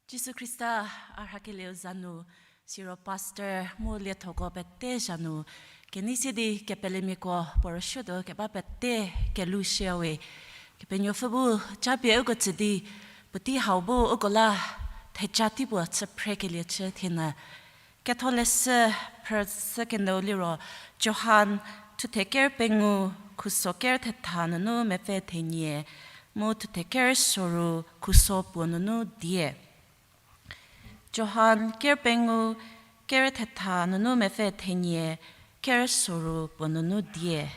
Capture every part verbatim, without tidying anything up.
Jisu Khrista a rhakelieu za nu, siro pastor mu liethoko pete za nu, kenei se di kepelemiako puo rüsuotuo keba pete kelhou shüyawe. Kepenuopfü bu japie uko tsü di, puotei hau bu uko la theja tei puo chü phrekelie chü thienyü. Ketholeshü phrüshü kenyüu liro, Johan thuthe ker pengou khuso ker thetha nunu mepfü thenie, mu thuthe ker soru khuso puo nunu die. Johan ker pengou ker thetha nunu mepfü thenie, ker soru puo nunu die.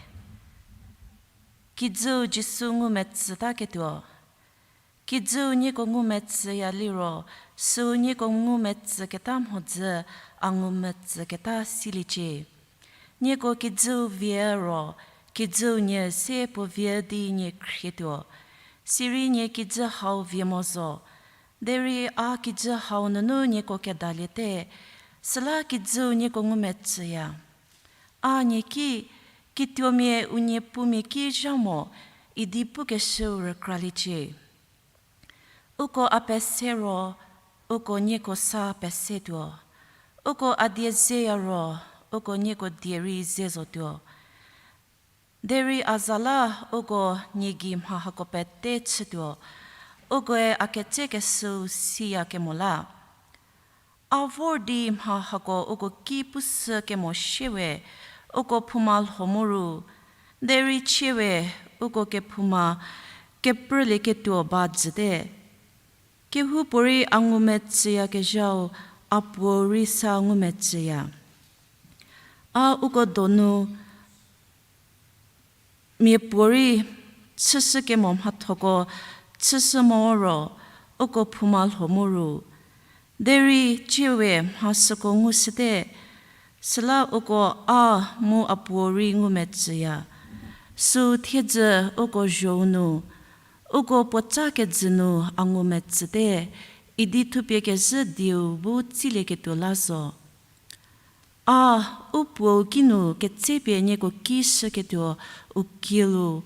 Kijüu Jisu ngumetsütaketuo. Kijüu nieko ngumetsüya liro, süu nieko ngumetsüketa mhodzü a ngumetsüketa siliecie. Nieko kijüu vie ro, kijüu nie se puo vie di nie khrietuo. Sirei nie kijü hau vie mo zo. Derei a kijü hau nunu nieko kedaliete, süla kijüu nieko ngumetsüya. A nie ki, kituomia unie pumia ki zha mo, idi pukeshüu rükraliecie. Uko a pese ro, uko nieko sa pesetuo. Uko a die zeya ro, uko nieko die rei ze zotuo. Derei a za la uko nie gei mha hako pete chütuo, ukoe a ketsekeshüu siya kemo la. A vor di mha hako uko ki pushü kemo shie we, uko phouma lho mu ru, derei chie we uko kephouma keprülieketuo ba jüte. Kehoupuorei a ngumetsüyakezhau, a puou rei sa ngumetsüya. A uko donu miapuorei chüshü kemo mhathoko chüshü mo ro, uko phouma lho mu ru. Derei chie we mha süko ngushüte, süla uko a mu a puou rei ngumetsüya. Süu thiedzü uko zhou nu, uko puotsa kejü nu a ngumetsüte, idi thupie kezhü dieu bu tsilieketuo la zo. A, u puou kinu ketsepie nieko ki shüketuo u kielu,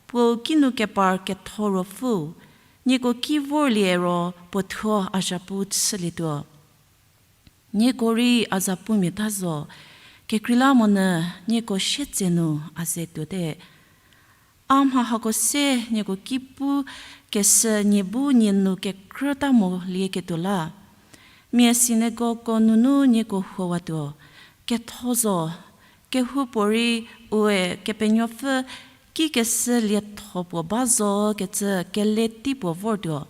puou kinu kepar ketho ruopfüu, nieko ki vorlie ro puo thuo a zhapu chülietuo. Nieko rei a zapumia ta zo, kekreilamonyü nieko sietsenu a ze tuote. A mha hako se nieko ki pu keshü nie bu nie nu kekrüta molieketuo la. Mia sinagogko nunu nieko huowatuo, ketho zo, kehoupuorei ue Kepenuopfü kikeshü lietho puo ba zo kecü kele tei puo vortuo.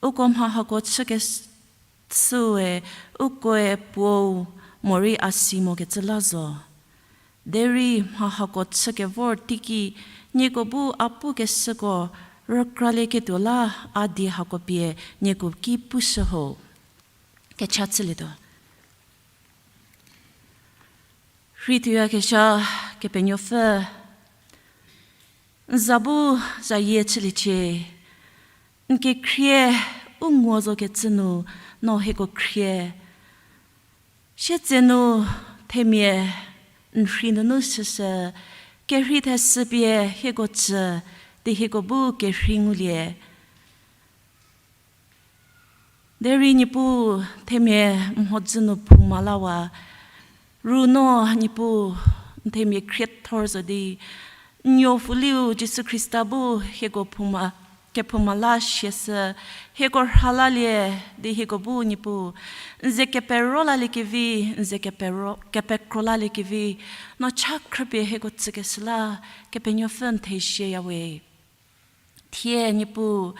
Uko mha hako chükeshüe ukoe puou morei a si mokecü la zo. Derei mha hako chükevor teiki nieko bu a pukeshüko rükralieketuo la a die hako pie nieko ki pushü ho. Kecha chülietuo. Rheituoyakezha Kepenuopfü, n za bu zayie chüliecie, n kekhrie u nguo zokecü nu no hieko khrie. Sietsenu themia n rhei nunu süsü, kerhei thesü pie hieko tsü di hieko bu kerhei ngulie. Derei Niepuu themia mhodzü nu phouma lawa, ru no Niepuu n themia khriethor zo di, n nuopfuliu Jisu Khrista bu hieko phouma, kephouma la siashü, hieko rhalalie di hieko bu Niepuu, n ze kepero laliekevi, n ze kepero, kepekro laliekevi, no cha khrüpie hieko tsükeshü la, Kepenuopfü n thezieyawe. Thie Niepuu,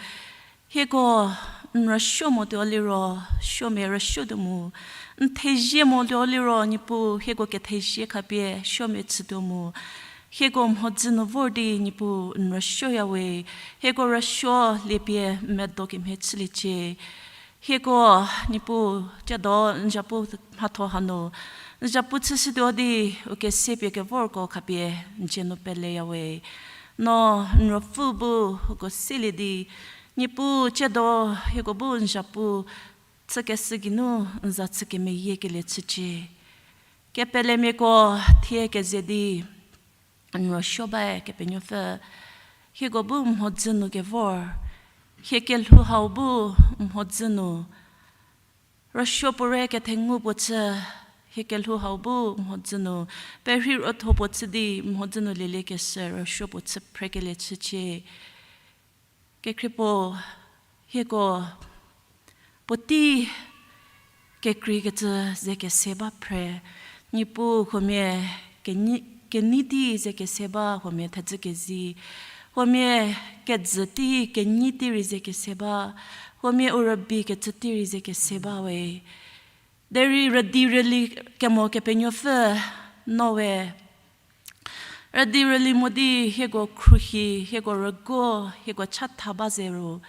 hieko n rüsuo motuo liro, suomia rüsuotuo mu. N thezie motuo liro Niepuu, hieko kethezie khapie suomia chütuo mu. Hieko mhodzü nu vor di Niepuu n rüsuoyawe, hieko rüsuo liepie n medo kemhie chüliecie. Hieko Niepuu, tsiedo n zapu mhatho hanu, n zapu chüshütuo di u kese pie kevorko khapie n dzie nu peleyawe. No n ruopfü bu uko selie di, Niepuu tsiedo hieko bu n zapu chükeshü geinu n za chü kemeyiekelie chücie. Kepelemiako thie keze di n rüsuo bae Kepenuopfü, hieko bu mhodzü nu kevor, hie kelhou hau bu mhodzü nu Rüsuo puo re kethengu puo chü, hie kelhou hau bu mhodzü nu, perhei rütho puo chü di mhodzü nu lieliekeshü rüsuo puo chü phrekelie chücie. Kekhrie puo, hieko puotei kekreikecü ze kese ba phre, Niepuu huomia kenei, kenei tei ze kese ba, huomia thedzü kezi, huomia kejü tei kenei tei rei ze kese ba, huomia u rübei kecü tei rei ze kese ba we. Derei rüdi rüli kemo Kepenuopfü, no we rüdi rüli mo di hieko khruohi, hieko rüguo, hieko chatha ba ze ru,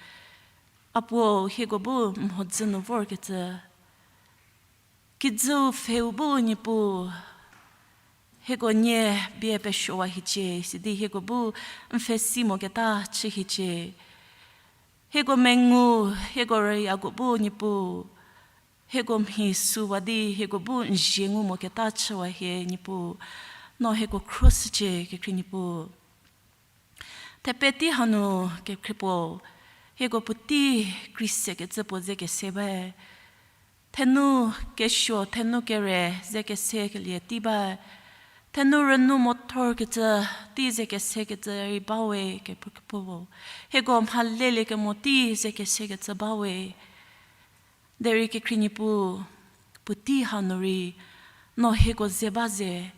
a puo hieko bu mhodzü nu vorkecü kijüu pfheu bu Niepuu, hieko nie bie pesuowa hiecie, sidi hieko bu n pfhesi moketa chü hiecie. Hieko mengu, hieko rüyako bu Niepuu, hieko mhi süwa di hieko bu n zie ngu moketa chüwa hie Niepuu, no hieko khruoshücie kekhrie Niepuu. Thepe tei hanu kekhrie puo, hieko puotei kreisekecü puo ze kese ba. Thenou kesuo, thenou kere ze kesekelie tei ba. Thenou rünou mothorkecü tei ze kesekecü rei ba we kekhrie puo. Hieko mhalelie kemo tei ze kesekecü ba we. Derei kekhrie Niepuu, puotei hau nu rei, no hieko ze ba ze,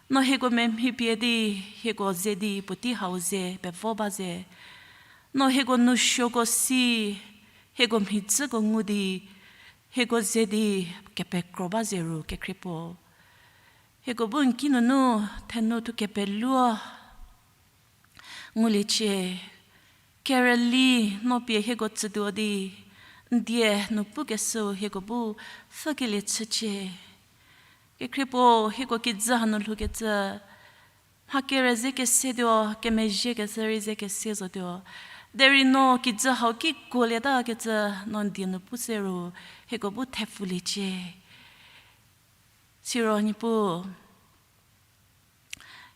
no hieko memhi pie di, hieko ze di puotei hau ze pevo ba ze, no hieko nousuoko si, hieko mhidzüko ngu di, hieko ze di kepekro ba ze ru kekhrie puo. Hieko bu n kinunu thenou thu kepeluo nguliecie, kerüli no pie hieko tsütuo di, n die nu pukeshüu hieko bu pfhükelie chücie. Kekhrie puo hieko kijü hanu lhoukecü, mha kere ze kesetuo, kemezhiekecü rei ze kese zotuo. Derei no kijü hau kiko lietakecü no n die nu pu se ru, hieko bu thepfuliecie. Siro Niepuu,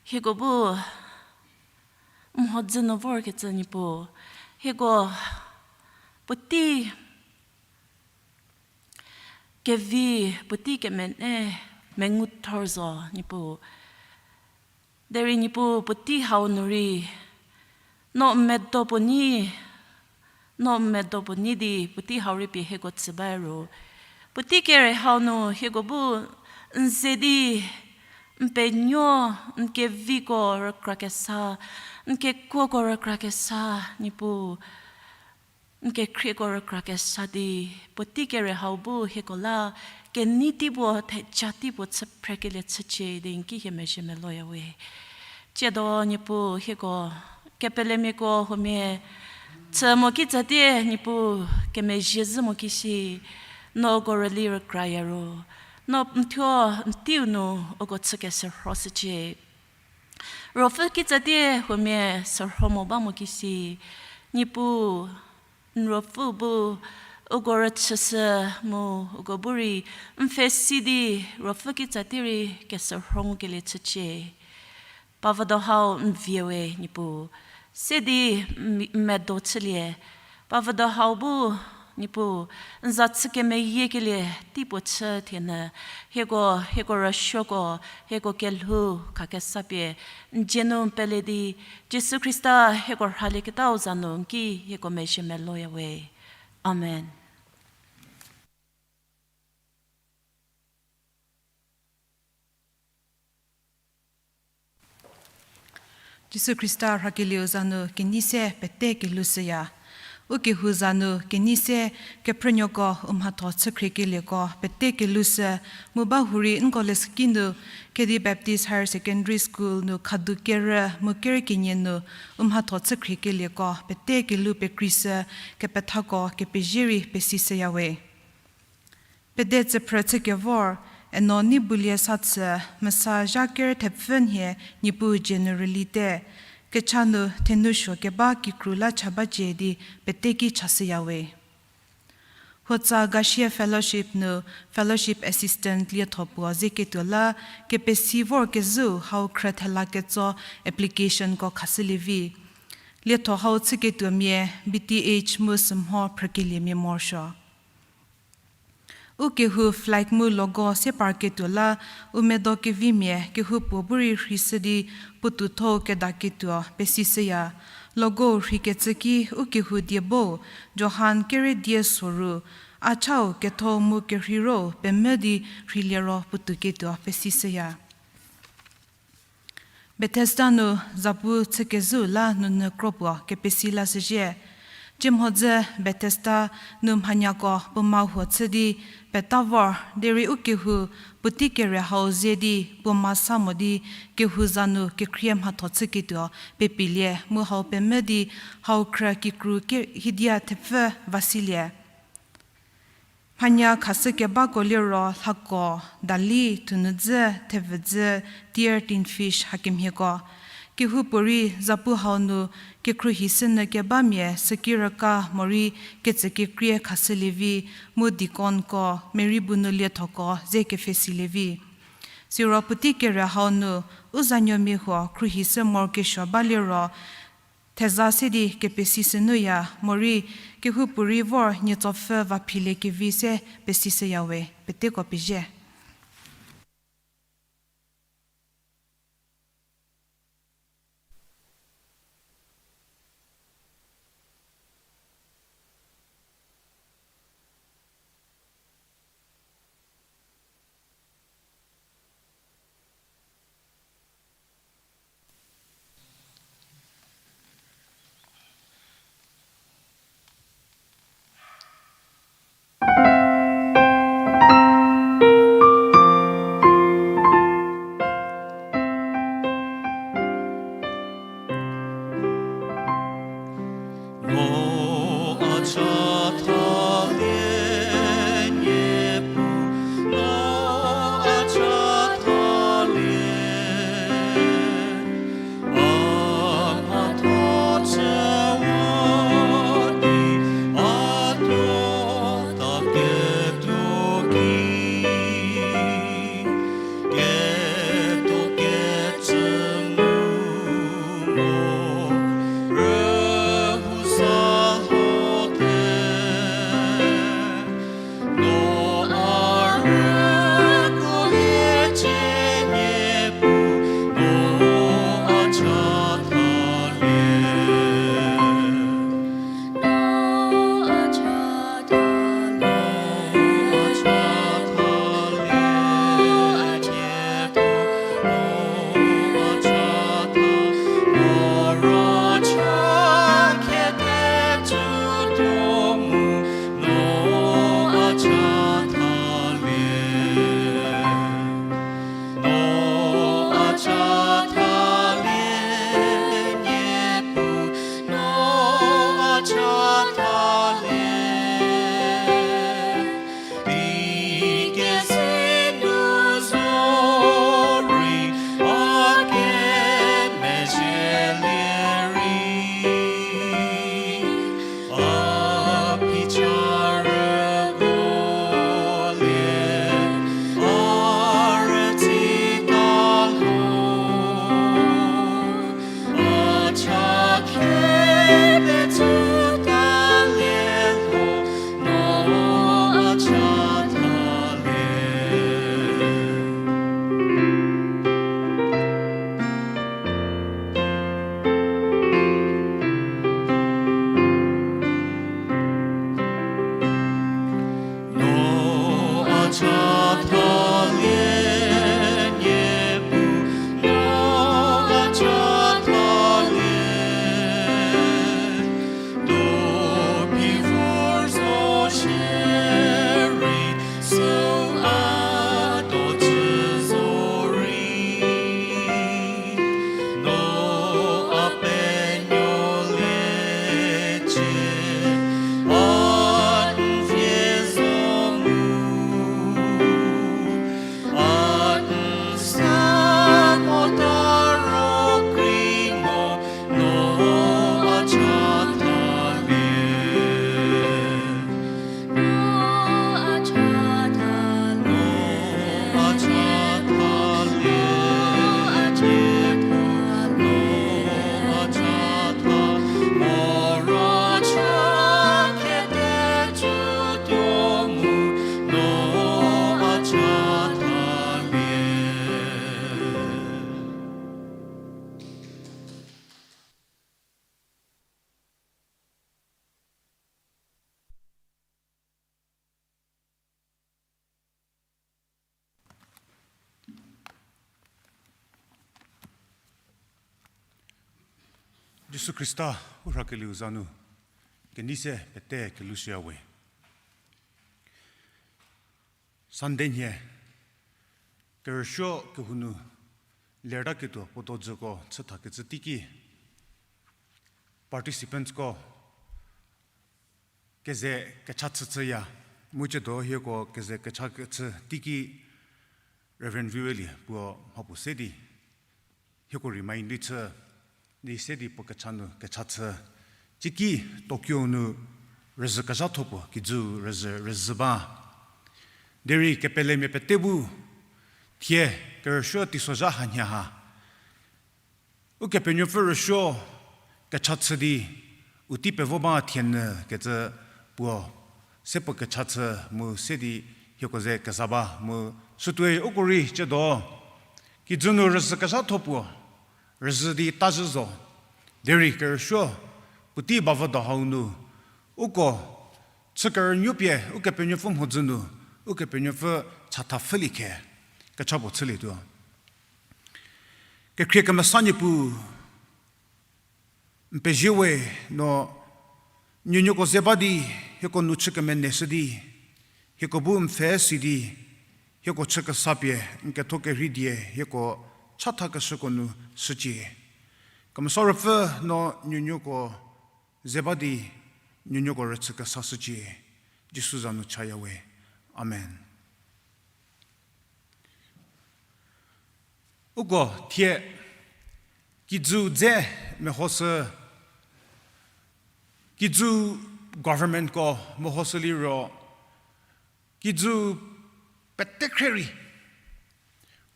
hieko bu mhodzü nu vorkecü Niepuu, hieko puotei kevi, puotei kemene, mengu thor zo Niepuu. Derei Niepuu puotei hau nu rei, no medo puo nyi, no medo puo nyi di puotei hau rei pie hieko tsü ba ru. Puotei kere hau nu hieko bu n ze di, n penuo, n keviko rükra kesa, n kekuoko rükra kesa, Niepuu, n kekhrieko rükra kesa di, puotei kere hau bu hieko la, kenei tei puo, theja tei puo chü phrekelie chücie di n ki hie mezhie meloya we. Tsiedo Niepuu hieko, kepelemiako huomia, chü mo kitsatie Niepuu, kemezhie zhü mo kisi, no uko rüli rükraya ru, no n thuo n teiu nu uko chü keserhoshücie. Ruopfü kitsatie huomia serho mo ba mo kisi, Niepuu, n ruopfü bu uko rüchüshü mu uko bu rei n pfhe si di ruopfü kitsatie rei keserho ngukelie chücie. Pavüdo hau n vie we Niepuu, se di n medo chülie. Pavüdo hau bu Niepuu, n za chü kemeyiekelie tei puo chü thienyü, hieko, hieko rüsuoko, hieko kelhou khakesa pie n dzie nu n pele di, Jisu Khrista hieko rhalieketau za nu n ki hieko mezhie meloya we. Amen. Jisu Khrista rhakelieu za nu kenei se pete kelhoushüya. Ukehou za nu kenei se kephrünuoko u mhatho chükhriekelieko pete kelhoushü, mu bahurei nko leshüki nu Khedi Baptist Higher Secondary School nu khadu kerü mu kerü kenie nu u mhatho chükhriekelieko pete kelhou pekreishü, kepethako kepezie rei pesishüya we. Pede tsüphrü chükevor, eno Neibulie Sathü, mesa zha kerü thepfü nhie Niepuu dzie nu rülite, kecha nu thenou suo keba kikru la cha bacie di peteki chashüya we. Huotsa Gasie Fellowship nu Fellowship Assistant lietho puo zeketuo la kepesi vor kezhüu hau khrü thela ketso applicationko khashülie vi. Lietho hau chüketuomia B Th mu sümho phrükeliemia morosuo. U kehou flag mu logo se parketuo la, u medo kevimia kehoupuo bu rei rheishü di puotoutho kedaketuo pesishüya. Logo rheikecü ki u kehou die bo, Johan kere die soru, a chau ketho mu kerheiro pemvü di rheilie ro puotouketuo pesishüya. Bethesda nu zapu chükezhüu la nunu kro puo kepesi lashüzhie. Tsiemhodzü Bethesda nu mhanyako puo ma huo chü di peta vor derei u kehou puotei kere hau ze di puo ma sa mo di kehou za nu kekhrie mhatho chüketuo pepilie mu hau pemvü di hau khrü kikru ke- hidia thepfü vasilie. Mhanya khashü kebako liro lhako, dali, thunudzü, thevüdzü, tear tin fish hakemhieko. Kehoupuorei zapu hau nu kekhruohishünyü kebamia sükirüka morei ketsükekrie khashülie vi, mu deaconko, merei bu nu liethoko ze kepfhesilie vi. Siro puotei kere hau nu u zanuomia huo khruohishü morokesuo ba liro theza se di kepesishünyüya morei kehoupuorei vor nietsopfü va philiekevi se pesishüya we, peteko pezie. Jisu Khrista u rhakelieu za nu kenei se pete kelushüya we. Sunday nhie, kerüsuo kehou nu lertaketuo puo dojüko chüthakecü teiki, participantsko keze kecha chüchüya, mu ciedo hieko keze kecha kechü teiki Reverend Viwelie puo mha puo se di hieko remind di chü, di se di puo kecha nu kecha chü. Teiki Tokyo nu rüzhü kezhatho puo kijü rüzhü rüzhü ba. Derei kepelemia pete bu thie kerüsuo teisozha hanhie ha Ukepenuopfü rüsuo kecha chü di u tei pevo ba thienyü kecü puo se puo kecha chü mu se di hieko ze keza ba mu sütuoi uko rei ciedo kijü nu rüzhü kezhatho puo rüzhü di tazhü zo. Derei kerüsuo puotei bavüdo hau nu uko chü kerünuopie Ukepenuopfü mhodzü nu Ukepenuopfü chatha pfhülie khe kecha puo chülietuo. Kekhrie kemesa Niepuu, n pezie we no nuonuoko ze ba di hieko nu chü kemeneshü di, hieko bu n pfhe si di, hieko chü kesa pie n ketho kerhei die hieko chathakeshüko nu shücie. Kemesa Ruopfü no nuonuoko ze ba di nuonuoko rüchü kesashücie. Jisu za nu chaya we. Amen. Uko thie kijü dze mehoshü, kijü governmentko mehoshü liro, kijü pete khre rei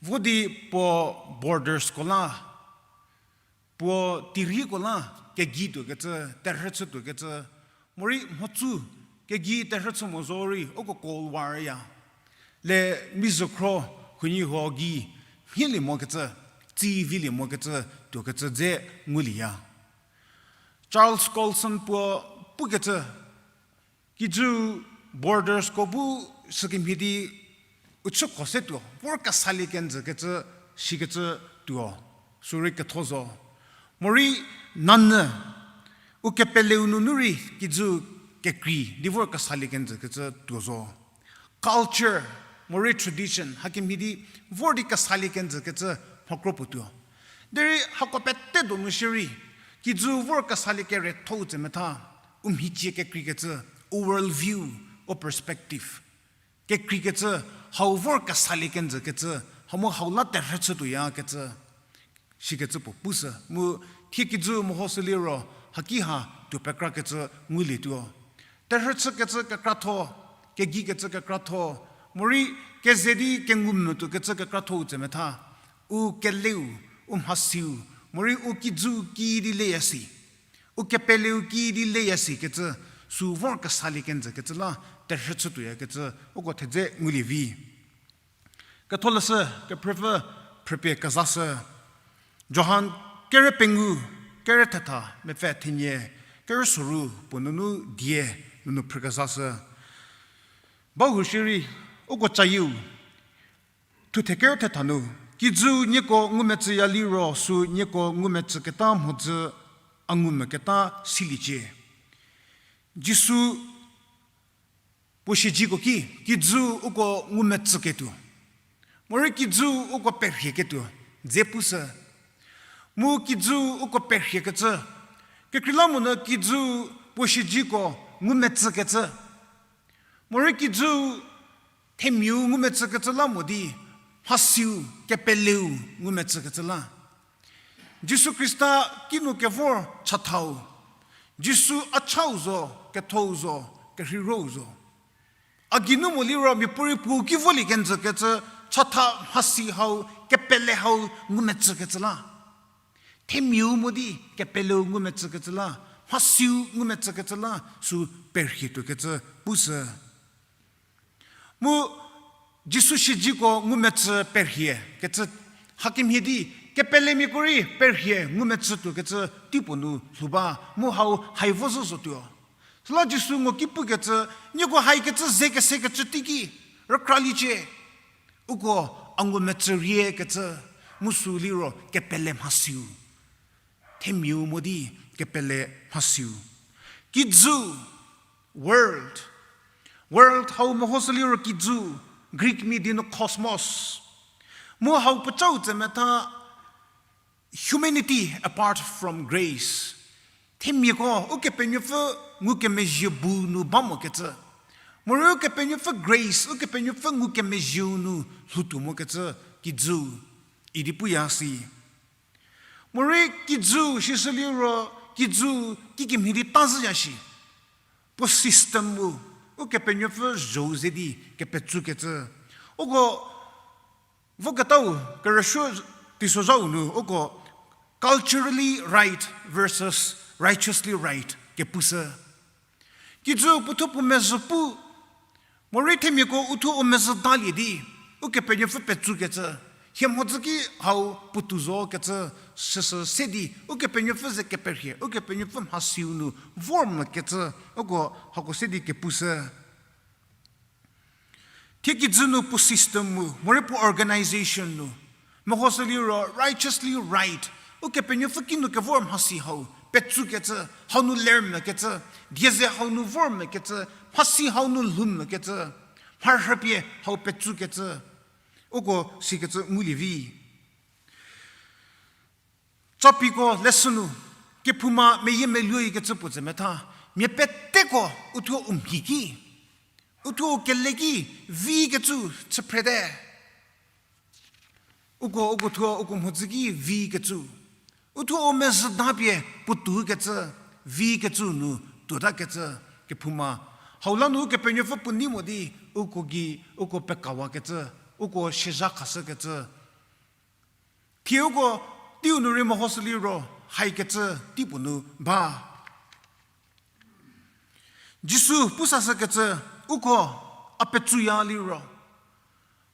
vo di puo bordersko la, puo teiriko la kegei tuokecü, terhü chü tuokecü, morei mhotsü kegei terhü chü mo zorei uko Cold War ya le mizhükhro huoniehuo gei mhielie mokecü, tsi vilie mokecü tuokecü dze ngulieya. Charles Colson puo pukecü, kijü bordersko bu sükemhie di u chükho se tuo, vor kesalie kenjü kecü, shikecü tuo, sürei ketho zo. Morei nanyü u kepeleu nunu rei kijü kekrei di vor kesalie kenjü kecü tuo zo. Culture, morei tradition hakemhie di vor di kesalie kenjü kecü mhakro puo tuo. Derei hako pete donu shierei, kijü vor kesalie kerietho-u tse metha, u mhicie kekreikecü, u world view, u perspective kekreikecü, hau vor kesalie kenjü kecü, hau mu hau la terhü chü tuoyakecü, shikecü puo pushü. Mu thie kijü mehoshü liro, haki ha tuo pekrakecü ngulietuo. Terhü chükecü kekratho, kegeikecü kekratho, morei keze di kengumvü tuokecü kekratho-u tse metha, u keleu, u mhasiu, morei u kijü kiüdi leya si, u kepeleu kiüdi leya sikecü, sü vor kesalie kenjü kecü la terhü chü tuoyakecü uko thedze ngulie vi. Ketholeshü kephrüpfü phrüpie kezashü, Johan kere pengou, kere thetha, mepfü thenie, kere soru puo nunu die nunu phrükezashü. Bahou shierei, uko cayieu, thuthe kere thetha nu, kijü nieko ngumetsüya liro sü nieko ngumetsüketa mhodzü a ngumvüketa siliecie. Jisu puo siedziko ki, kijü uko ngumetsüketuo, morei kijü uko perhieketuo dze pushü. Mu kijü uko perhiekecü, kekreilamonyü kijü puo siedziko ngumetsükecü, morei kijü themiau ngumetsükecü la mo di, mhasiu kepeleu ngumetsükecü la. Jisu Khrista kinu kevor chathau, Jisu a chau zo, kethou zo, kerheirou zo. A geinu mo liro miapuorei puo ki volie kenjü kecü, chatha mhasi hau, kepele hau ngumetsükecü la. Themiau mo di kepeleu ngumetsükecü la, mhasiu ngumetsükecü la, sü perhie tuokecü pushü. Mu Jisu siedziko ngumetsü perhie kecü, hakemhie di kepelemiako rei perhie ngumetsü tuokecü teipuo nu lhou ba, mu hau hai vo zhü zotuo. Süla Jisu ngo ki pukecü, nieko haikecü ze kesekecü teiki rükraliecie. Uko a ngumetsü riekecü, mu sü liro kepele mhasiu, themiau mo di kepele mhasiu. Kijü, world. World hau mehoshü liro kijü, Greek mia di nu cosmos. Mu hau puocau tse metha humanity apart from grace. Themiako Ukepenuopfü ngukemezhie bu nu ba mokecü. Morei Ukepenuopfü grace, Ukepenuopfü ngukemezhieu nu lhoutuo mokecü kijü idi puya si. Morei kijü sishü liro kijü kikemhie di ta zhüya shi. Puo system mu Ukepenuopfü zhou ze di kepetsukecü. Uko voketau kerüsuo teisozhau nu uko culturally right versus righteously right kepushü. Kijü puothuo puo mezhü pu, morei themiako uthuo u mezhü dalie di Ukepenuopfü petsukecü, hie mhodzü ki hau puotou zokecü, süsü se di Ukepenuopfü ze keperhie, Ukepenuopfü mhasiu nu vor mokecü, uko hako se di kepushü. Thie kijü nu puo system mu, morei puo organization nu, mehoshü liro righteously right, Ukepenuopfü kinu kevor mhasi hau petsukecü, hau nu ler mokecü, die ze hau nu vor mokecü, mhasi hau nu lhou mokecü, mharhüpie hau petsukecü, uko sikecü ngulie vi. Capiko leshü nu, kephouma meyiemeluoikecü puo tse metha, mia peteko uthuo u mhi ki, uthuo u kele ki, vikecü chüphrete. Uko, uko thuo, uko mhodzü ki vikecü. Uthuo u mezhü dapie puotoukecü, vikecü nu tuotakecü, kephouma. Hau la nu Ukepenuopfü puo nei mo di, uko gei, uko pekawakecü, uko siezha khashükecü. Thie uko teiu nu rei mehoshü liro, haikecü teipuo nu ba. Jisu pusashükecü, uko a petsuya liro.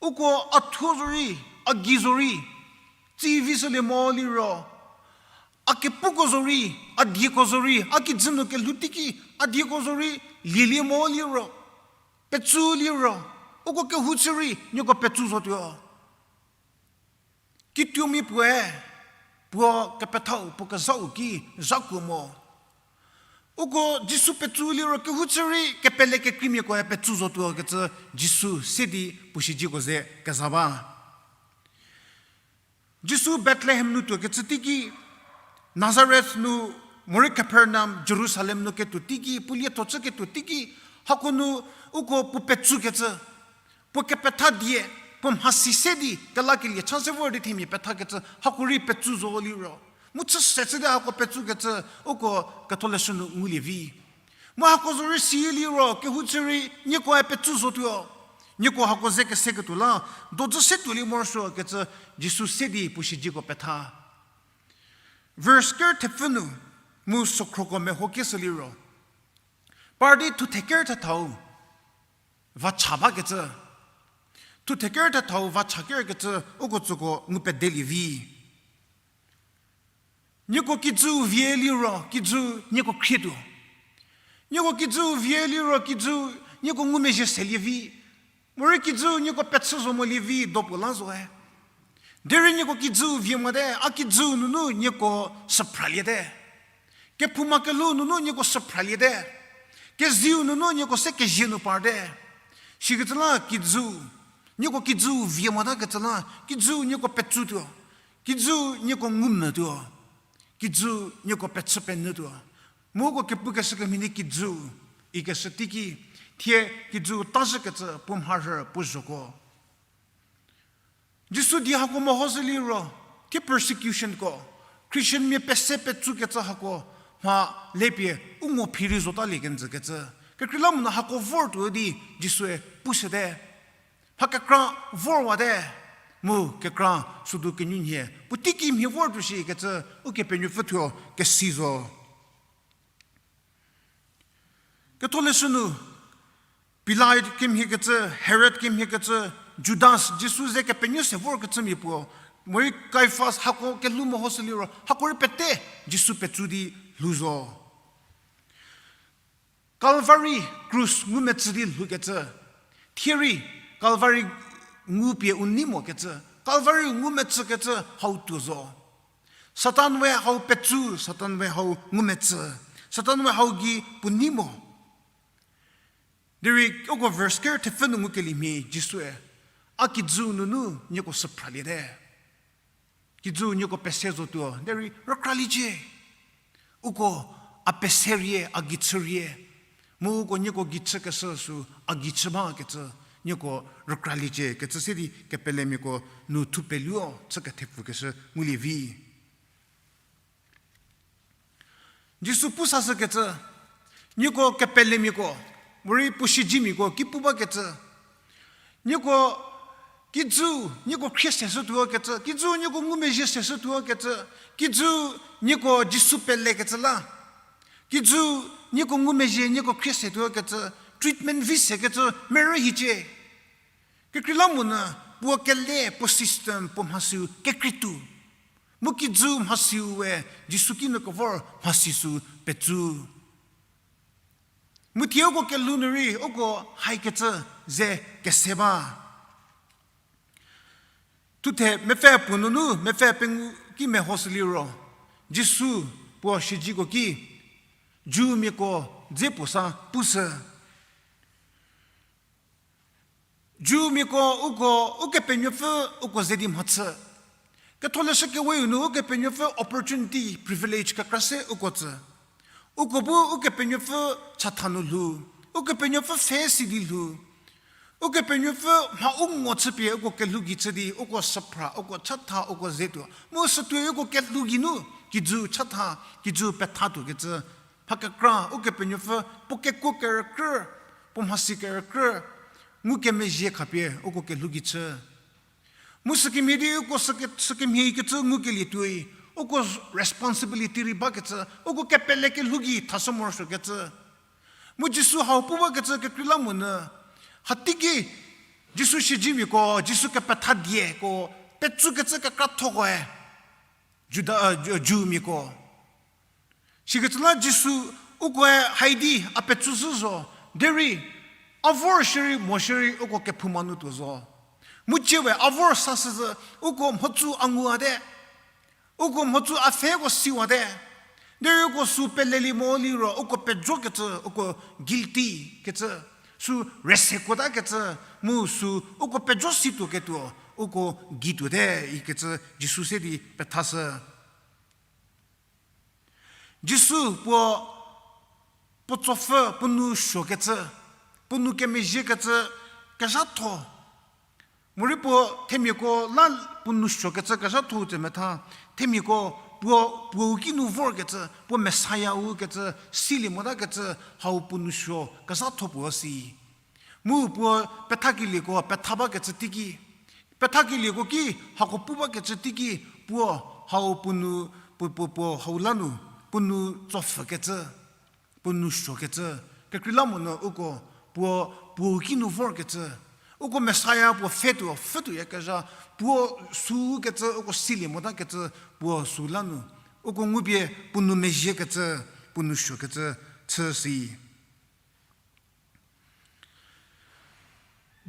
Uko a thuo zorei, a gei zorei, tsi vishülie mo liro. A kepuko zorei, a dieko zorei, a kijü nu kelhou teiki, a dieko zorei, lielie mo liro. Petsu liro. Uko kehouchü rei, nieko petsu zotuo. Kituomia puoe, puo kepethau, puo kezhau ki zhakuo mo. Uko Jisu petsu liro kehouchü rei kepele kekreimiakoe petsu zotuo kecü Jisu se di puo siedzeko ze keza ba. Jisu Bethlehem nu tuokecü teiki, Nazareth nu, morei Kapernaum, Jerusalem nu ketuo teiki, puo lietho chüketuo teiki, hako nu uko puo petsukecü, puo kepetha die, puo mhasi se di kelakelie chance vor di themia pethakecü, hako rei petsu zo liro. Mu chüse chü di hako petsukecü, uko ketholeshü nu ngulie vi. Mu hako zorei si liro, kehouchü rei, niekoe petsu zotuo. Nieko hako ze keseketuo la, dojü se tuolie morosuo kecü Jisu se di puo siedzeko petha. Verse ker thepfü nu, mu sokhroko meho keshü liro. Par di thuthe ker thethau, vacha bakecü. Thuthe ker thethau, vacha kerkecü, uko tsüko ngu pedelie vi. Nieko kijüu vie liro, kijüu nieko khrietuo. Nieko kijüu vie liro, kijüu nieko ngumezhie selie vi. Morei kijüu nieko pechü zo molie vi, dopuo la zoe. Derei nieko kijüu vie mote, a kijüu nunu nieko süphraliete. Kephouma kelhou nunu nieko süphraliete. Kezieu nunu nieko se kezie nu parte. Sikecü la kijüu, nieko kijüu vie motakecü la, kijüu nieko petsutuo. Kijüu nieko ngumvütuo. Kijüu nieko pechü penyütuo. Mu uko kepukeshü kemhie di kijüu, ikeshü teiki, thie kijüu tazhükecü puo mharhü puo zhoko. Jisu die hako mehoshü liro, thie persecutionko, Christianmia pese petsukecü hako, mha lepie u ngo phirei zotalie kenjükecü. Kekreilamonyü hako vortuo di Jisue pushüte. Mha kekra vorwate, mu kekra südu kenyunhie puotei kimhie vortuo shikecü Ukepenuopfü thuo kesi zo. Ketholeshü nu, Pilate kemhiekecü, Herod kemhiekecü, Judas, Jisu ze kepenuo se vorkecümia puo, morei Kaifas hako kelhou mehoshü liro, hako rei pete Jisu petsu di lhou zo. Calvary krus ngumetsü di lhoukecü, thie rei Calvary ngupie u nei mokecü, Calvary ngumetsükecü hau tuo zo. Satan we hau petsü, Satan we hau ngumetsü, Satan we hau gei puo nei mo. Derei uko verse ker thepfü nu ngukeliemhie Jisue, a kijüu nunu nieko süphraliete. Kijüu nieko pese zotuo derei rükraliecie. Uko a pese rie, a gei chü rie. Mu uko nieko gei chükeshü sü a gei chü bakecü, nieko rükraliecie kecü se di kepelemiako nu thupeluo chü kethepfükeshü ngulie vi. Jisu pu sashükecü, nieko kepelemiako, morei puo siezemiako ki pu bakecü, nieko kijüu nieko khrie seshütuo kecü, kijüu nieko ngumezhie seshütuo kecü, kijüu nieko Jisu pelekecü la, kijüu nieko ngumezhie nieko khrie setuo kecü, treatment vi sekecü merü hiecie. Kekreilamonyü puo kele, puo system, puo mhasiu kekreituo. Mu kijüu mhasiu we Jisu kinu kevor mhasi sü petsü. Mu thie uko kelhou nu rei uko haikecü ze kese ba. Thuthe mepfü puo nunu mepfü pengou ki mehoshü liro, Jisu puo siezeko ki, Jewmiako dze puo sa pushü. Jewmiako uko, Ukepenuopfü uko ze di mhachü. Ketholeshü Keweu nu Ukepenuopfü opportunity, privilege kekra se uko tsü. Uko bu Ukepenuopfü chatha nu lhou, Ukepenuopfü pfhe si di lhou, Ukepenuopfü mha u ngo chüpie uko kelhou gei chü di, uko süphra, uko chatha, uko zetuo. Mu sütuoi uko kelhou geinu, kijü chatha, kijü pethatuo kecü. Mha kekra, Ukepenuopfü, puo kekuo kerükrü, puo mhasi kerükrü, ngukemezhie khapie uko kelhou gei chü. Mu sükemhie di uko süke-, sükemhie kecü ngukelie tuoi, uko responsibility rei bakecü, uko kepele kelhou gei thashü morosuokecü. Mu Jisu hau pu bakecü kekreilamonyü, hateiki Jisu siezemiako, Jisu kepethadieko, petsükecü kekrathokoe, Juda, Ju-, Jewmiako. Sikecü la Jisu ukoe haidi a petsüshü zo, derei a vor shierei mo shierei uko kephouma nu tuo zo. Mu tsie we a vor sashüzhü, uko mhodzü a nguwate, uko mhodzü a pfheko siwate. Derei uko sü pelelie mo liro uko pejokecü, uko guilty kecü, sü rese kuotakecü, mu sü uko pejo situoketuo, uko gei tuote ikecü Jisu se di pethashü. Jisu puo, puo tsopfü, puo nou suokecü, puo nou kemezhiekecü kezhatho. Morei puo themiako la puo nou suokecü kezhatho tse metha, themiako puo, puou ki nu vorkecü, puo Messiah-u kecü, silie motakecü, hau puo nou suo kezhatho puo si. Mu puo pethakelieko petha bakecü teiki, pethakelieko ki hako pu bakecü teiki, puo hau puo nou, puo, puo, puo hau la nu, puo nou tsopfükecü, puo nou suokecü, kekreilamonyü uko, puo, puou ki nu vorkecü, uko Messiah puo pfhetuo, pfhütuoyakezha, puo sükecü, uko silie motakecü, puo sü la nu, uko ngupie puo nou mezhiekecü, puo nou suokecü, chü si.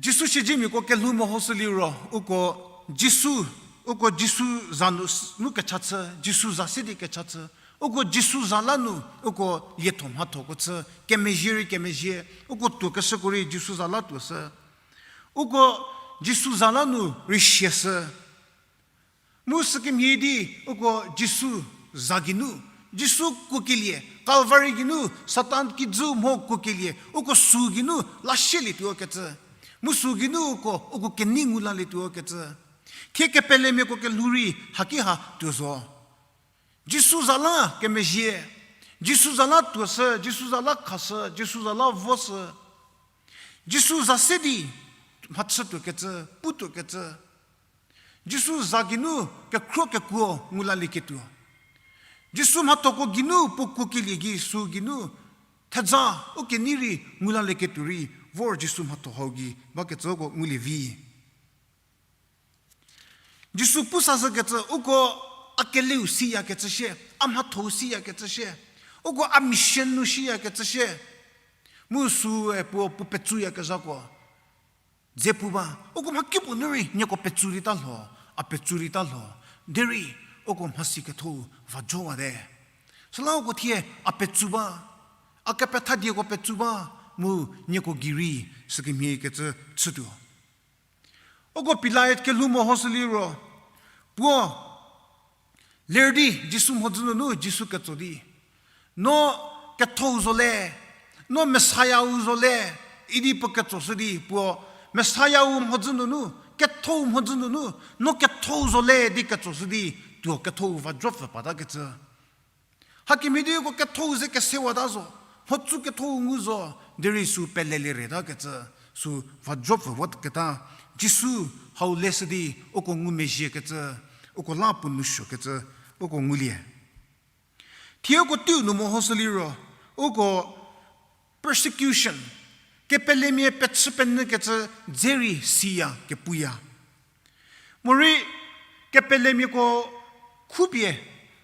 Jisu siezemiako kelhou mehoshü liro, uko Jisu, uko Jisu za nu, nu kecha chü, Jisu za se di kecha chü, uko Jisu za la nu, uko lietho mhathoko chü, kemezhie rei kemezhie, uko tuokeshüko rei Jisu za la tuoshü. Uko Jisu za la nu rei siashü. Mu sükemhie di uko Jisu za geinu, Jisu kuokelie, Calvary geinu, Satan kijü mho kuokelie, uko sü geinu lasielietuo kecü. Mu sü geinu uko, uko kenei ngu lalietuo kecü. Thie kepelemiako kelhou rei haki ha tuo zo. Jisu za la kemezhie, Jisu za la tuoshü, Jisu za la khashü, Jisu za la voshü. Jisu za se di mhachütuokecü, putuokecü. Jisu za geinu kekhro kekuo ngu lalieketuo. Jisu mhathoko geinu puo kuokelie gei sü geinu thedza u kenei rei ngu lalieketuo rei vor Jisu mhatho hau gei bakecüko ngulie vi. Jisu pu sashükecü uko a keleu siyakecü shie, a mhathou siyakecü shie, uko a mission nu shiyakecü shie. Mu süe puo, puo petsuyakezhako dze pu ba, uko mhakipuo nu rei nieko petsu rei ta lho, a petsu rei ta lho. Derei uko mhasi ketho-u va jowate. Süla uko thie a petsu ba, a kepethadieko petsu ba, mu nieko gei rei sükemhie kecü chütuo. Uko Pilat kelhou mehoshü liro, puo ler di Jisu mhodzü nunu Jisu ketso di, no ketho-u zo le, no Messiah-u zo le, idi puo ketsoshü di puo Messiah-u mhodzü nunu, ketho-u mhodzü nunu, no ketho-u zo le di ketsoshü di, tuo ketho-u va jopfü pata kecü. Hakemhie di uko ketho-u ze kesewata zo, mhodzü ketho-u ngu zo, derei sü pelelie reta kecü, sü va jopfü watketa, Jisu hau leshü di uko ngumezhie kecü, uko la puo nou suo kecü, uko ngulie. Thie uko teiu nu mehoshü liro, uko persecution, kepelemia pechü penyü kecü dze rei siya kepuya. Morei kepelemiako khupie,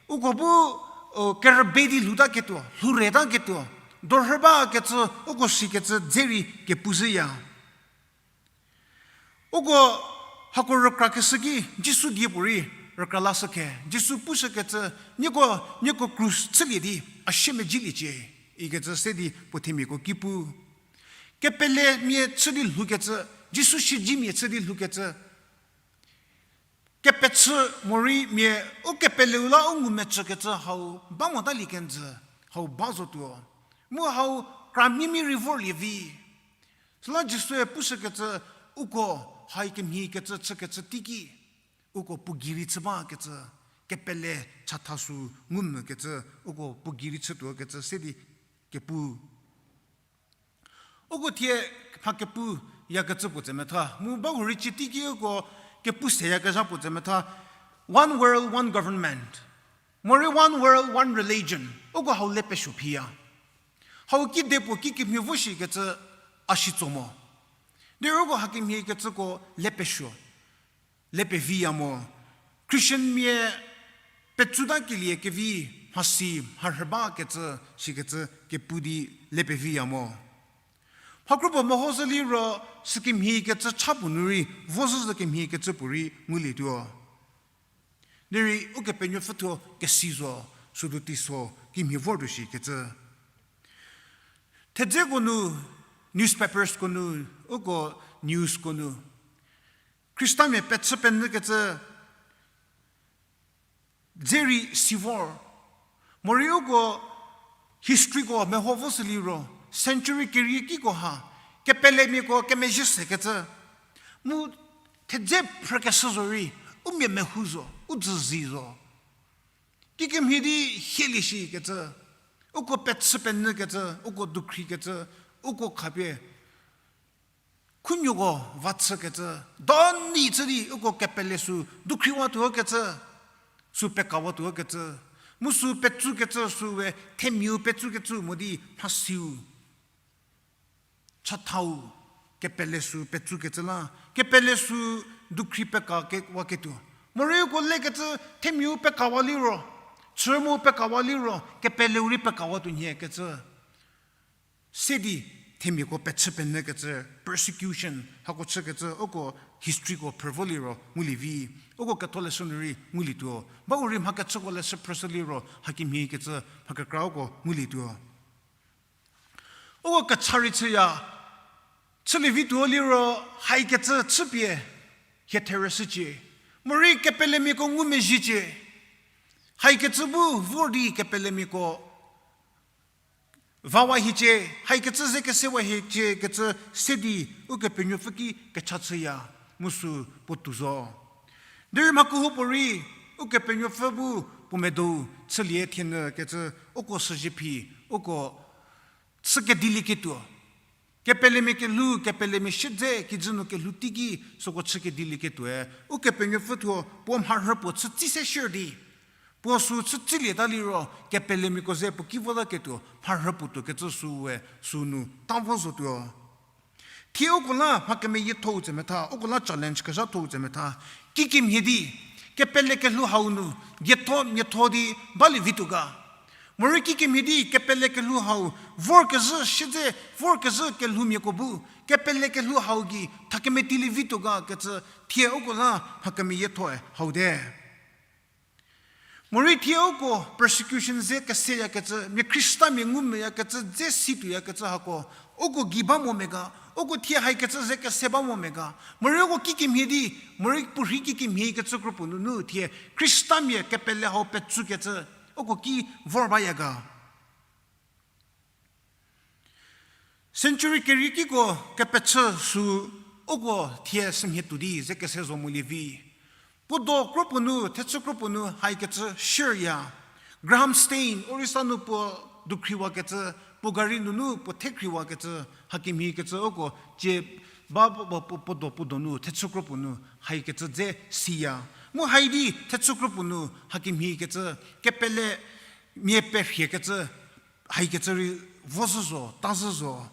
uko bu, o, kerübe di lhoutaketuo, lhouretaketuo, dorhü ba kecü, uko sikecü dze rei kepu zhüya. Uko hako rükrakeshü ki, Jisu die puorei rükra lashü khe, Jisu pushükecü, nieko, nieko krus chülie di, a siemedziliecie, ikecü se di puo themiako ki pu. Kepelemia chü di lhoukecü, Jisu siedzimia chü di lhoukecü. Kepechü morei mia, u kepeleu la u ngumecükecü hau ba motalie kenjü, hau ba zotuo. Mu hau kramia mi rei vorlie vi. Süla Jisue pushükecü uko hai kemhie kecü chükecü teiki, uko puo gei rei chü bakecü, kepele chatha sü ngumvükecü, uko puo gei rei chütuokecü se di kepu. Uko thie mha kepu yakecü puo tse metha, mu bahurei chü teiki uko kepu seyakezha puo tse metha, one world, one government. Morei one world, one religion. Uko hau le pesuo phiya. Hau kide puo kikemhie vo shikecü a shitso mo. Derei uko hakemhie kecüko le pesuo, le peviya mo. Christianmia petsuta kelie kevi mhasi mharhü bakecü, sikecü kepu di le peviya mo. Mhakropuo mehoshü liro sükemhie kecü cha puo nu rei, vozhü sükemhie kecü puorei ngulietuo. Derei Ukepenuopfü thuo kesi zo, südu teiso kimhie vortuo shikecü. Thedzeko nu, newspapersko nu, uko newsko nu, Khristamia pechü penyükecü dze rei si vor. Morei uko historyko meho vo sü liro, century keriekiko ha, kepelemiako kemezhie sekecü. Mu thedze phrükeshü zo rei, u mia mehou zo, u dzüzi zo. Kikemhie di hielie shikecü, uko pechü penyükecü, uko dukhrikecü, uko khapie khunuoko va chükecü, doni chü di uko kepele sü dukhriwatuokecü, sü pekawatuokecü, mu sü petsukecü sü we themiau petsukecü mo di mhasiu, chathau, kepele sü petsukecü la, kepele sü dukhri pekakewaketuo. Morei uko lekecü themiau pekawa liro, chü mu pekawa liro, kepeleu rei pekawatuo nhiekecü. Se di themiako pechü penyükecü, persecution, hako chükecü, uko historyko phrü vo liro ngulie vi, uko ketholeshü nu rei ngulietuo. Bau rei mha kechüko leshü phrüshü liro, hakemhie kecü mha kekra uko ngulietuo. Uko kecha rei chüya, chülie vituo liro, haikecü chüpie, hie therüshücie. Morei kepelemiako ngumezhiecie. Haikecü bu vor di kepelemiako vawa hiecie, haikecü ze kesewa hiecie kecü se di Ukepenuopfü ki kecha chüya, mu sü puotou zo. Derei mha kehoupuorei, Ukepenuopfü bu puo medou chülie thienyü kecü, uko süzhie phi, uko chü kedilieketuo. Kepelemia kelhou, kepelemia siedze kijü nu kelhou teiki süko chü kedilieketuoe, Ukepenuopfü thuo puo mharhü puo chü tsi se shier di, puo sü chü tsilieta liro, kepelemiako ze puo ki votaketuo, mharhü puo tuokecü süe, sünu ta vo zotuo. Thie uko la mha kemeyiethou tse metha, uko la challenge kezhatho tse metha. Kikemhie di, kepele kelhou hau nu, dietho miatho di balie vituo ga. Morei kikemhie di kepele kelhou hau, vorkezhü siedze, vorkezhü kelhoumiako bu, kepele kelhou hau gei thakemetilievi tuo ga kecü, thie uko la mha kemeyiethoe hau te. Morei thie uko persecution ze keseyakecü, mia Khristamia ngumeyakecü, ze si tuoyakecü hako, uko gei ba mo me ga, uko thie haikecü ze kese ba mo me ga, morei uko kikemhie di, morei puorhi kikemhie kecü kropuo nunu thie Khristamia kepele hau petsukecü, uko ki vor baya ga. Century keriekiko kepechü sü uko thie sümhie tuo di ze kese zo molie vi. Puo do kropuo nu, thechü kropuo nu haikecü shierya. Graham Staines, Orissa nu puo dukhriwakecü, puo gari nunu puo thekhriwakecü, hakemhie kecü uko cie ba, ba, ba, puo, puo do, puo do nu, thechü kropuo nu haikecü dze siya. Mu hai di thechü kropuo nu hakemhie kecü, kepele mia perhiekecü, haikecü rei vo zhü zo, ta zhü zo.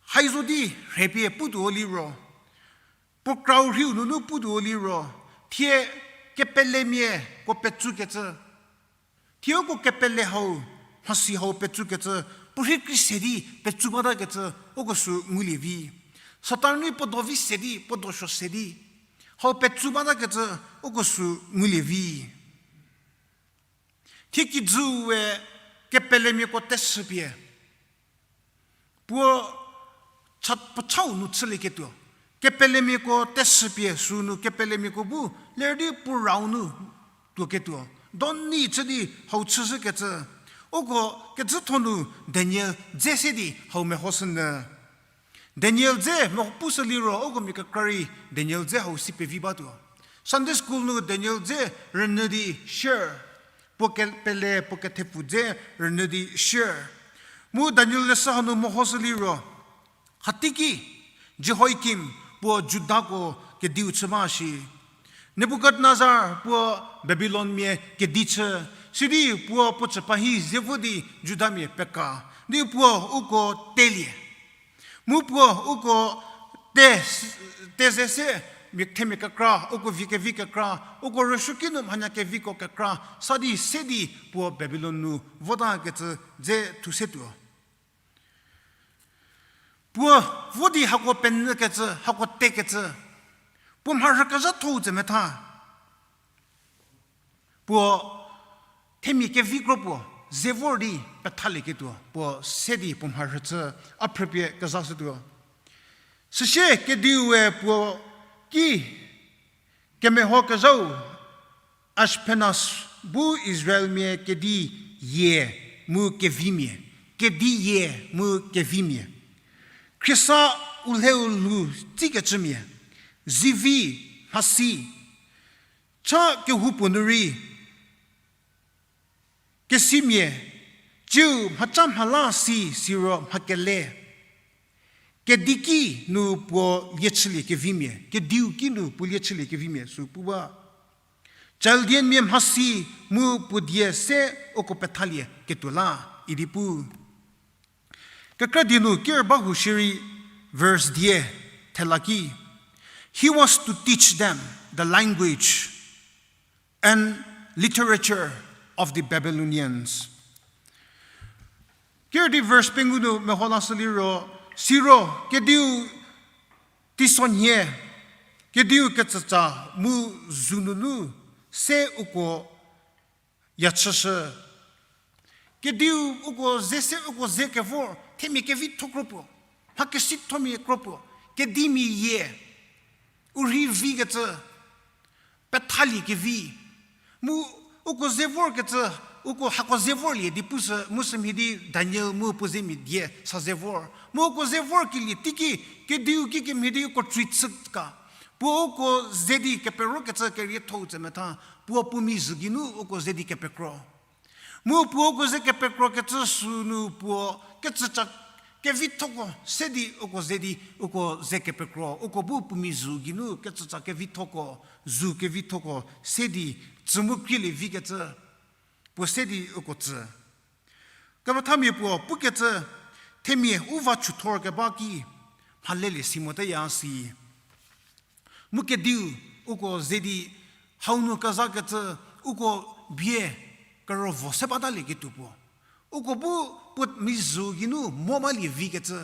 Hai zo di rhepie putuo liro, puo krau rhiu nunu putuo liro, thie kepelemia ko petsukecü, thie uko kepele hau, mhasi hau petsukecü, puorhi kri se di petsu batakecü, uko sü ngulie vi. Satan rei puo do vi se di, puo do suo se di, hau petsu batakecü, uko sü ngulie vi. Thie kijüu we kepelemiako teshüpie, puo cha, puo chau nu chülieketuo. Kepelemiako teshüpie sünu kepelemiako bu ler di puo rau nu tuoketuo. Doni chü di hau chüshükecü. Uko kecütho nu Daniel dze se di hau mehoshünyü. Daniel dze meho pushü liro, uko mia kekra rei Daniel dze hau si pevi batuo. Sunday school nu Daniel dze rünyü di share. Puo kepele, puo kethepfu dze rünyü di share. Mu Daniel leshü hanu mehoshü liro, hateiki Jehoiakim puo Judako kediu chü ba shi. Nebukadnezar puo Babilonmia kedi chü, sidi puo puo chüpa hi ze vo di Judamia peka, di puo uko telie. Mu puo uko te, te ze se, mia themia kekra, uko vi kevi kekra, uko rüsuoki nu mhanya keviko kekra sa di se di puo Babilon nu votakecü dze thusetuo. Puo vo di hako penyükecü, hako tekecü, puo mharhü kezhathou tse metha. Puo themia kevi kro puo ze vor di pethalieketuo, puo se di puo mharhü chü a phrüpie kezhashütuo. Süsie kediue puo ki kemehokezhau Ashpenaz bu Israelmia kedi yie mu kevimia, kedi yie mu kevimia, khriesa u lhou lhou tsikecümia, zivi, mhasi, cha kehoupuo nu rei kesimia, ciu mhaca mhala si siro mhakele, kediki nu puo lie chülie kevimia, kediu ki nu puo lie chülie kevimia sü pu ba. Chaldeanmia mhasi mu puo die se uko pethalie ketuo la idi pu. Kekra die nu ker ba hu shierei verse die thela ki, He was to teach them the language and literature of the Babylonians. Ker di verse pengou nu meho lashü liro, siro kediu teisonhie, kediu ketsütsa mu zu nunu se uko yachüshü. Kediu uko ze se uko ze kevor, themia kevitho kro puo, mha kesithomia kro puo, kedimia yie, u rhi vikecü, pethalie kevi. Mu uko ze vorkecü, uko hako ze vorlie di pushü, mu sümhie di Daniel mu puo zemia die sa ze vor. Mu uko ze vorkelie teiki, kediu kikemhie di uko chui chü ka. Puo uko ze di keperokecü kerietho-u tse metha, puo puo mizhü geinu uko ze di kepekro. Mu puo uko ze kepekrokecü sünu puo kecüca kevithoko se di uko ze di uko ze kepekro, uko bu puo mizhü geinu kecüca kevithoko, zu kevithoko se di tsü mu krielie vikecü, puo se di uko tsü. Kepethamia puo pukecü, themia u va chuthor keba ki mhalelie si moteya si. Mu kediu uko ze di hau nu kezakecü uko bie kerovo se batalieketuo puo. Uko bu puo mizhü geinu mo balie vikecü.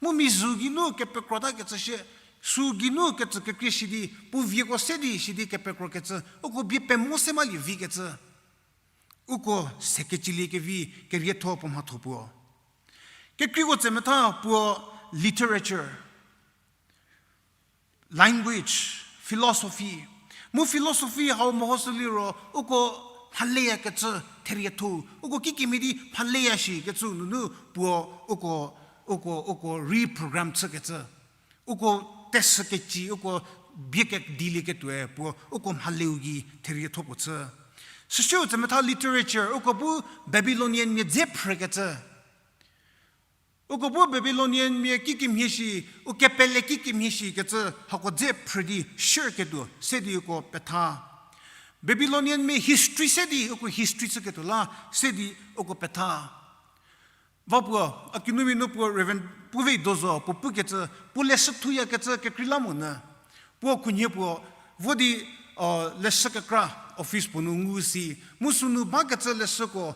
Mu mizhü geinu kepekrotakecü shie Sü geinu kecü kekrie shi di, puo vieko se di shi di kepekrokecü, uko bie pemo se malie vikecü. Uko se kecülie kevi, kerietho puo mhatho puo. Kekreiko tsemetha puo literature, language, philosophy. Mu philosophy hau meho sü liro, uko mhaleyakecü therietho, uko kikemhie di mhaleya shikecü nunu puo uko, uko, uko reprogram chükecü. Uko tesükeci, uko bie kedilieketuoe puo uko mhaleu gei therietho puo chü. Süsiu tsemetha literature, uko bu Babylonian mia dze phrükecü. Uko bu Babylonian mia kikemhie shi, u kepele kikemhie shikecü hako dze phrü di shürketuo se di uko petha. Babylonian mia history se di uko history chüketuo la se di uko petha. Va puo, a kinumia nu puo Reverend Puve Dozo puo pukecü, puo leshü thuyakecü kekreilamonyü. Puo khunhie puo, vo di, leshü kekra office puo nu ngu si, mu sünu bakecü leshüko,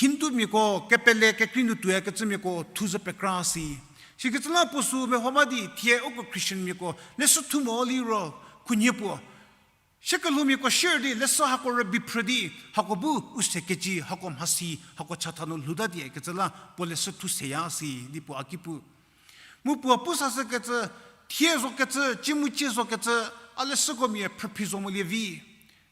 Hindumiako kepele kekrei nu tuoyakecümiako thu zü pekra si. Sikecü la puo sü meho ba di thie uko Christianmiako leshü thu mo liro, khunhie puo, shie kelhoumiako shie di leshü hako rübei phrü di, hako bu u se keci, hako mhasi, hako chatha nu lhouta diekecü la puo leshü thu seya si di puo a ki pu. Mu puo pu sashükecü, thie zokecü, cie mu cie zokecü, a leshüko mia phrüphi zo molie vi.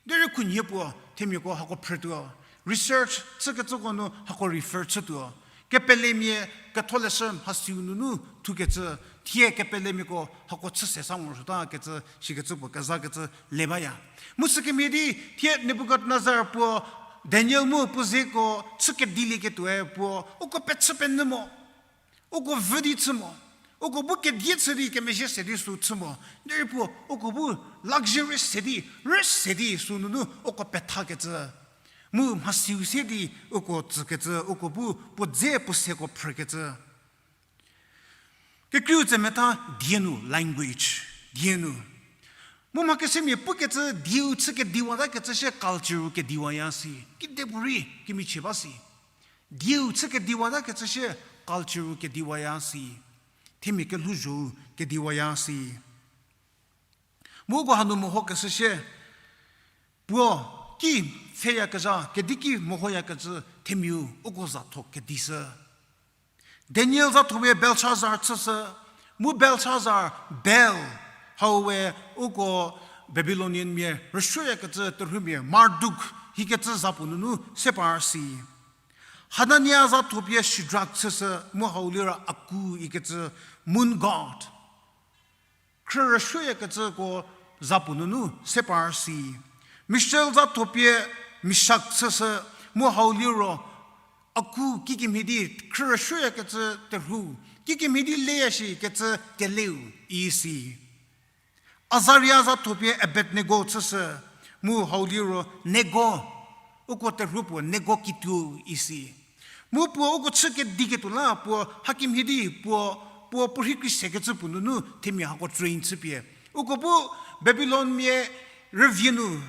Derei khunhie puo themiako hako phrütuo. Research chükecüko nu hako refer chütuo. Kepelemia ketholeshü mhasiu nunu thukecü, thie kepelemiako hako chü se sa morosuotakecü, sikecü puo kezakecü le baya. Mu sükemhie di, thie Nebukadnezar puo, Daniel mu puo zeko chü kedilieketuoe puo, uko pechü penyü mo. Uko vü di chü mo. Uko bu kedie chü di kemezhie se di sü chü mo. Derei puo, uko bu luxury se di, rüse di sünunu uko pethakecü. Mu mhasiu se di uko tsükecü, uko bu puo dze puo seko phrükecü. Kekreiu tsemetha die nu, language, die nu. Mu mha kesemia pukecü dieu chü kediwatakecü shie culture-u kediwaya si. Kidepuorei kemichie ba si. Dieu chü kediwatakecü shie culture-u kediwaya si. Themia kelhouzho-u kediwaya si. Mu uko hanu mehokeshü shie, puo ki pfheyakezha, kedi ki mehoyakecü themiau uko zatho kedishü. Daniel zathopie Belshazzar chüshü, mu Belshazzar, Bel, hau we uko Babylonian mia rüsuoyakecü terhuomia Marduk hikecü za puo nunu se par si. Hanania zathopie Shadrak chüshü, mu hau liro Aku ikecü moon god khrü rüsuoyakecüko za puo nunu se par si. Mishael zathopie Mishak chüshü, mu hau liro Aku kikemhie di khrü rüsuoyakecü terhuo, kikemhie di leya shikecü keleu isi. Azaria zathopie Abednego chüshü, mu hau liro Nego, uko terhuo puo Nego kituo isi. Mu puo uko chü kediketuo la puo hakemhie di puo, puo puo rhei kri sekecü puo nunu themia hako train chüpie, uko bu Babilon mia rüvie nu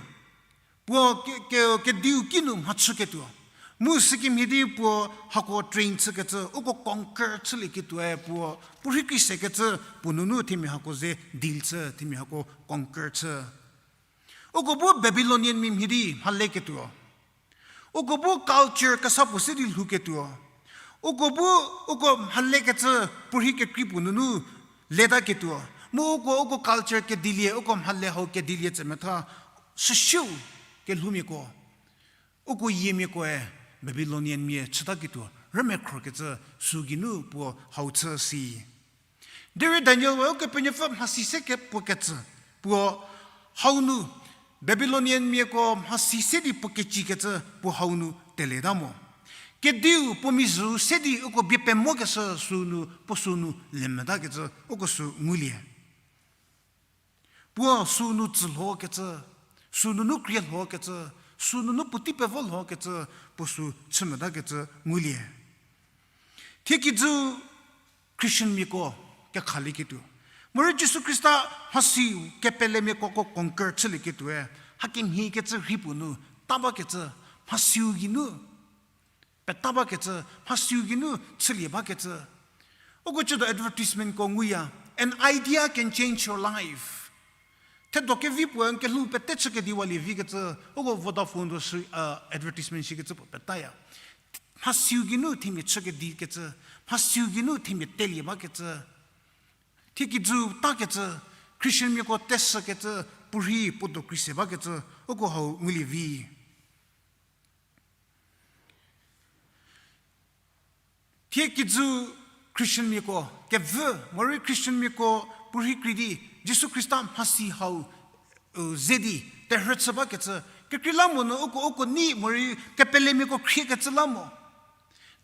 puo ke, ke, kediu ki nu mhachüketuo. Mu sükemhie di puo hako train chükecü, uko conquer chülieketuoe puo, puo rhei kri sekecü puo nunu themia hako ze deal chü, themia hako conquer chü. Uko bu Babylonian mia mhie di mhaleketuo. Uko bu culture kesa puo se di lhouketuo. Uko bu, uko mhalekecü puo rhei kekrei puo nunu letaketuo. Mu uko, uko culture kedilie, uko mhale hau kedilie tsemetha, süsiu kelhoumiako, uko yiemiakoe Babylonian mia chütaketuo rümekhro kecü sü geinu puo hau chü si. Derei Daniel we Ukepenuopfü mhasi se kepuo kecü, puo hau nu, Babylonian miako mhasi se di puo kecikecü puo hau nu teleta mo. Kediu puo mizhü se di uko bie pemokeshü sünu puo sünu lemetakecü uko sü ngulie. Puo sünu tsülhokecü, sünunu krie lhokecü, sünunu puotei pevo lhokecü, puo sü chümetakecü ngulie. Thie kijü Christian miako kekhalieketuo, morei Jisu Khrista mhasi kepelemiako ko conquer chülieketuoe, hakemhie kecü rhei puo nu ta bakecü, mhasiu geinu peta bakecü, mhasiu geinu chülie bakecü. Uko chüdo advertisementko nguya. An idea can change your life. Thedo kevi puo n kelhou pete chükediwalie vikecü, uko Vodafone ro sü, uh, advertisement shikecü puo petaya. Mhasiu geinu themia chükedikecü, mhasiu geinu themia telie bakecü. Thie kijü takecü, Christianmiako tesükecü, puorhi puo do krise bakecü, uko hau ngulie vi. Thie kijü Christianmiako, kevü, morei Christianmiako puorhi krei di, Jisu Khrista mhasi hau, u, ze di, terhü chü bakecü, kekreilamonyü uko, uko nei morei kepelemiako khriekecü la mo.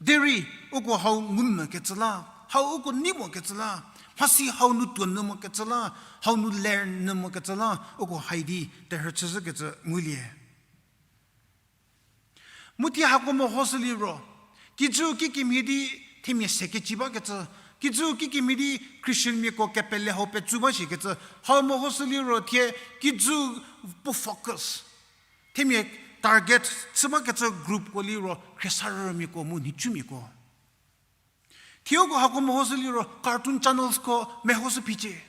Derei uko hau ngumvükecü la, hau uko nei mokecü la, mhasi hau nu tuonyü mokecü la, hau nu learn nyü mokecü la, uko hai di terhü chüzhükecü ngulie. Mu thie hako mehoshü liro, kijü kikemhie di themia se keci bakecü, kijü kikemhie di Christianmiako kepele hau petsu ba shikecü, hau mehoshü liro thie kijü puo focus. Themia target chü bakecü groupko liro khriesarümiako mu nhicumiako. Thie uko hako mehoshü liro cartoon channelsko mehoshü phicie.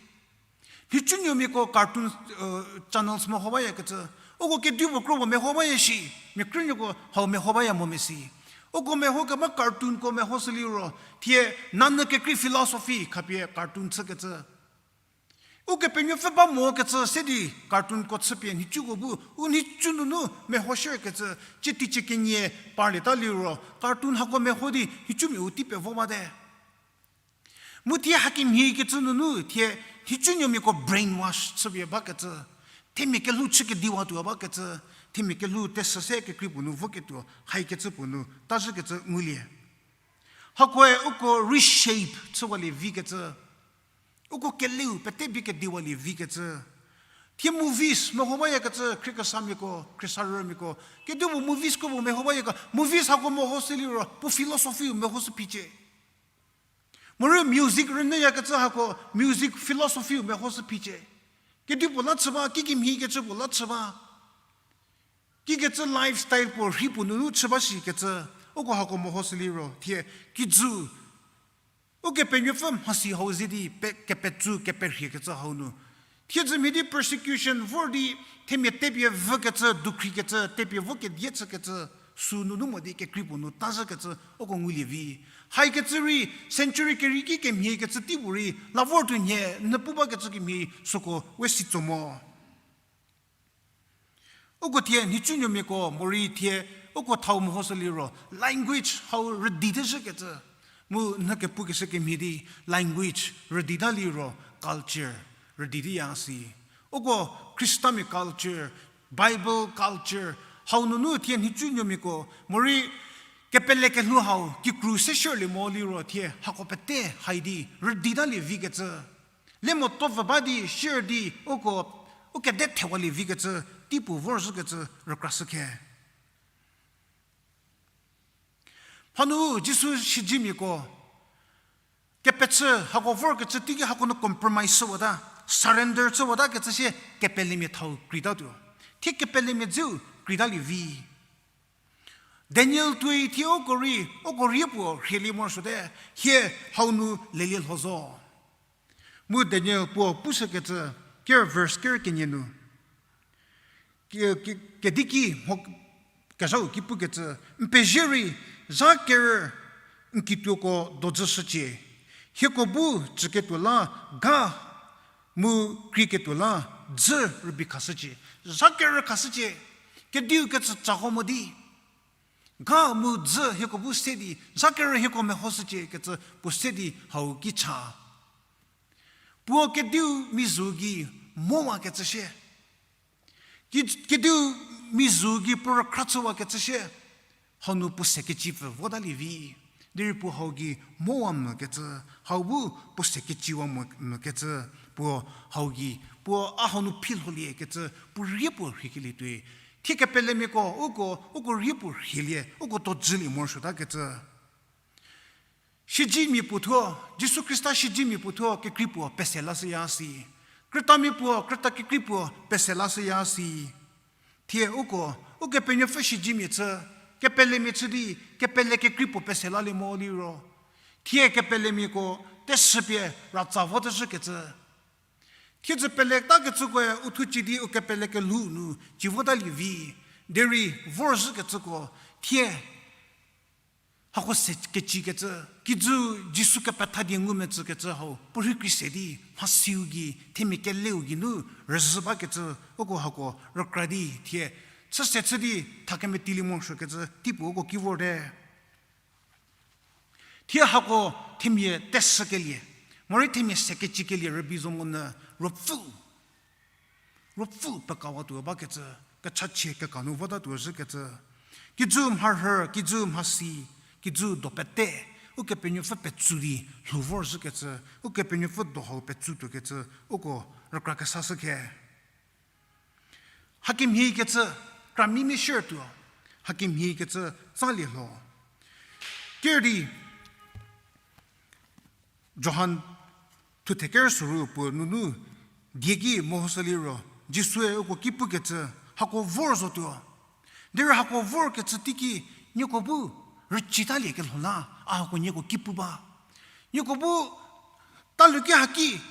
Nhicunuomiako cartoon, uh, channels meho bayakecü. Uko kedipuo kro puo meho baya shi, mia krünuoko hau meho baya mo mesi. Uko meho keba cartoonko mehoshü liro, thie nanyü kekrei philosophy khapie cartoon chükecü. Ukepenuopfü ba mokecü se di cartoonko chüpie nhicuko bu, u nhicu nunu mehoshükecü, cietie cie kenie parlieta liro, cartoon hako meho di nhicumia u tei pevo bate. Mu thie hakemhiekecü nunu thie nhicunuomiako brainwash chüpie bakecü, themia kelhou chükediwatuo bakecü, themia kelhou tesü se kekrei puo nu voketuo haikecü puo nu tazhükecü ngulie. Hakoe uko reshape chüwalie vikecü, uko keleu pete bie kediwalie vikecü. Thie movies meho bayakecü khriekesamiako, khriesarümiako, kedipuo moviesko bu meho bayaka, movies hako mehoshü liro puo philosophy-u mehoshü phicie. Morei music rünyüyakecü hako music philosophy-u mehoshü phicie. Kedipuo la chü ba, kikemhiekecü puo la chü ba. Kikecü lifestyle puo rhi puo nunu chü ba shikecü, uko hako mehoshü liro thie kijü Ukepenuopfü mhasi hau ze di pe-, kepetsu, keperhiekecü hau nu. Thiedzü mhie di persecution vor di themia tepie vükecü, dukhrikecü, tepie vo kedie chükecü, sü nunu mo di kekrei puo nu tazhükecü uko ngulie vi. Haikecü rei century kerieki kemhiekecü teipuorei la vor tuo nhie nyü pu bakecü kemhie süko we si tso mo. Uko thie nhicunuomiako morei thie uko thau mehoshü liro language hau rüdi tezhükecü. Mu nyü kepukeshü kemhie di language rüdita liro culture rüdi di ya si. Uko Khristamia culture, Bible culture, hau nunu thie nhicunuomiako morei kepele kelhou hau kikru se shierlie mo liro thie hako pete hai di rüditalie vikecü. Le moto pfü ba di shier di uko, u kede thewalie vikecü teipuo vorzhükecü rükrashü khe. Hanu Jisu siedzemiako, kepechü hako vorkecü teiki hako nu compromise chüwata, surrender chüwata kecü sie kepelemia thau kreitatuo. Thie kepelemia dzeu kreitalie vi. Daniel tuoi thie uko rei, uko rie puo rhielie morosuote, hie hau nu lelie lho zo. Mu Daniel puo pushükecü, ker verse ker kenie nu. Ke-, ke-, kediki mho kezhau ki pukecü, n pezie rei, zha kerü n kituoko dojüshücie. Hieko bu tsüketuo la ga mu krieketuo la dzü rübei khashücie. Zha kerü khashücie. Kediu kecü tsako mo di. Ga mu dzü hieko bu se di, zha kerü hieko mehoshücie kecü puo se di hau ki cha. Puo kediu mizu gei mowakecü shie. Ki-, kediu mizu gei puo rükhra chüwakecü shie. Hau nu puo se kecipfü votalie vi. Derei puo hau gei mowa mokecü, hau bu puo se keciwa mo-, mokecü, puo hau gei, puo a hau nu phi lholiekecü, puo rie puo rhiekelie tuoi. Thie kepelemiako, uko, uko rie puo rhielie, uko dojülie morosuotakecü. Siedzemia puothuo, Jisu Khrista siedzemia puothuo kekrei puo pese lashüya si. Krütamia puo, krüta kekrei puo pese lashüya si. Thie uko, Ukepenuopfü siedzemia chü, kepelemia chü di, kepele kekrei puo pese lalie mo liro. Thie kepelemiako, teshüpie ratsa vote zhükecü. Thiedzü peletakecükoe uthuo ci di u kepele kelhou nu ci votalie vi, derei vorzhükecüko, thie hako se kecikecü, kijü Jisu kepetha die ngumetsükecü hau puo rhei kri se di mhasiu gei, themia keleu geinu rüzhü bakecü, uko hako rükra di thie chüse chü di tha kemetilie morosuokecü teipuo uko ki vorte. Thie hako themia teshükelie, morei themia se kecikelie rübei zo monyü, ruopfü, ruopfü pekawatuo bakecü, kechachie keka nu votatuo zhükecü. Kijü mharhü, kijü mhasi, kijü do pete, Ukepenuopfü petsu di lhou vorzhükecü, Ukepenuopfü do hau petsu tuokecü, uko rükra kesashü khe. Hakemhie kecü, kramimi shiertuo, hakemhie kecü tsalie lho. Ker di, Johan thuthe ker soru puo nunu die ki mehoshü liro, Jisue uko ki pukecü, hako vor zotuo. Derei hako vorkecü teiki, nieko bu rücitalie kelho la, a hako nieko ki pu ba. Nieko bu taluki haki,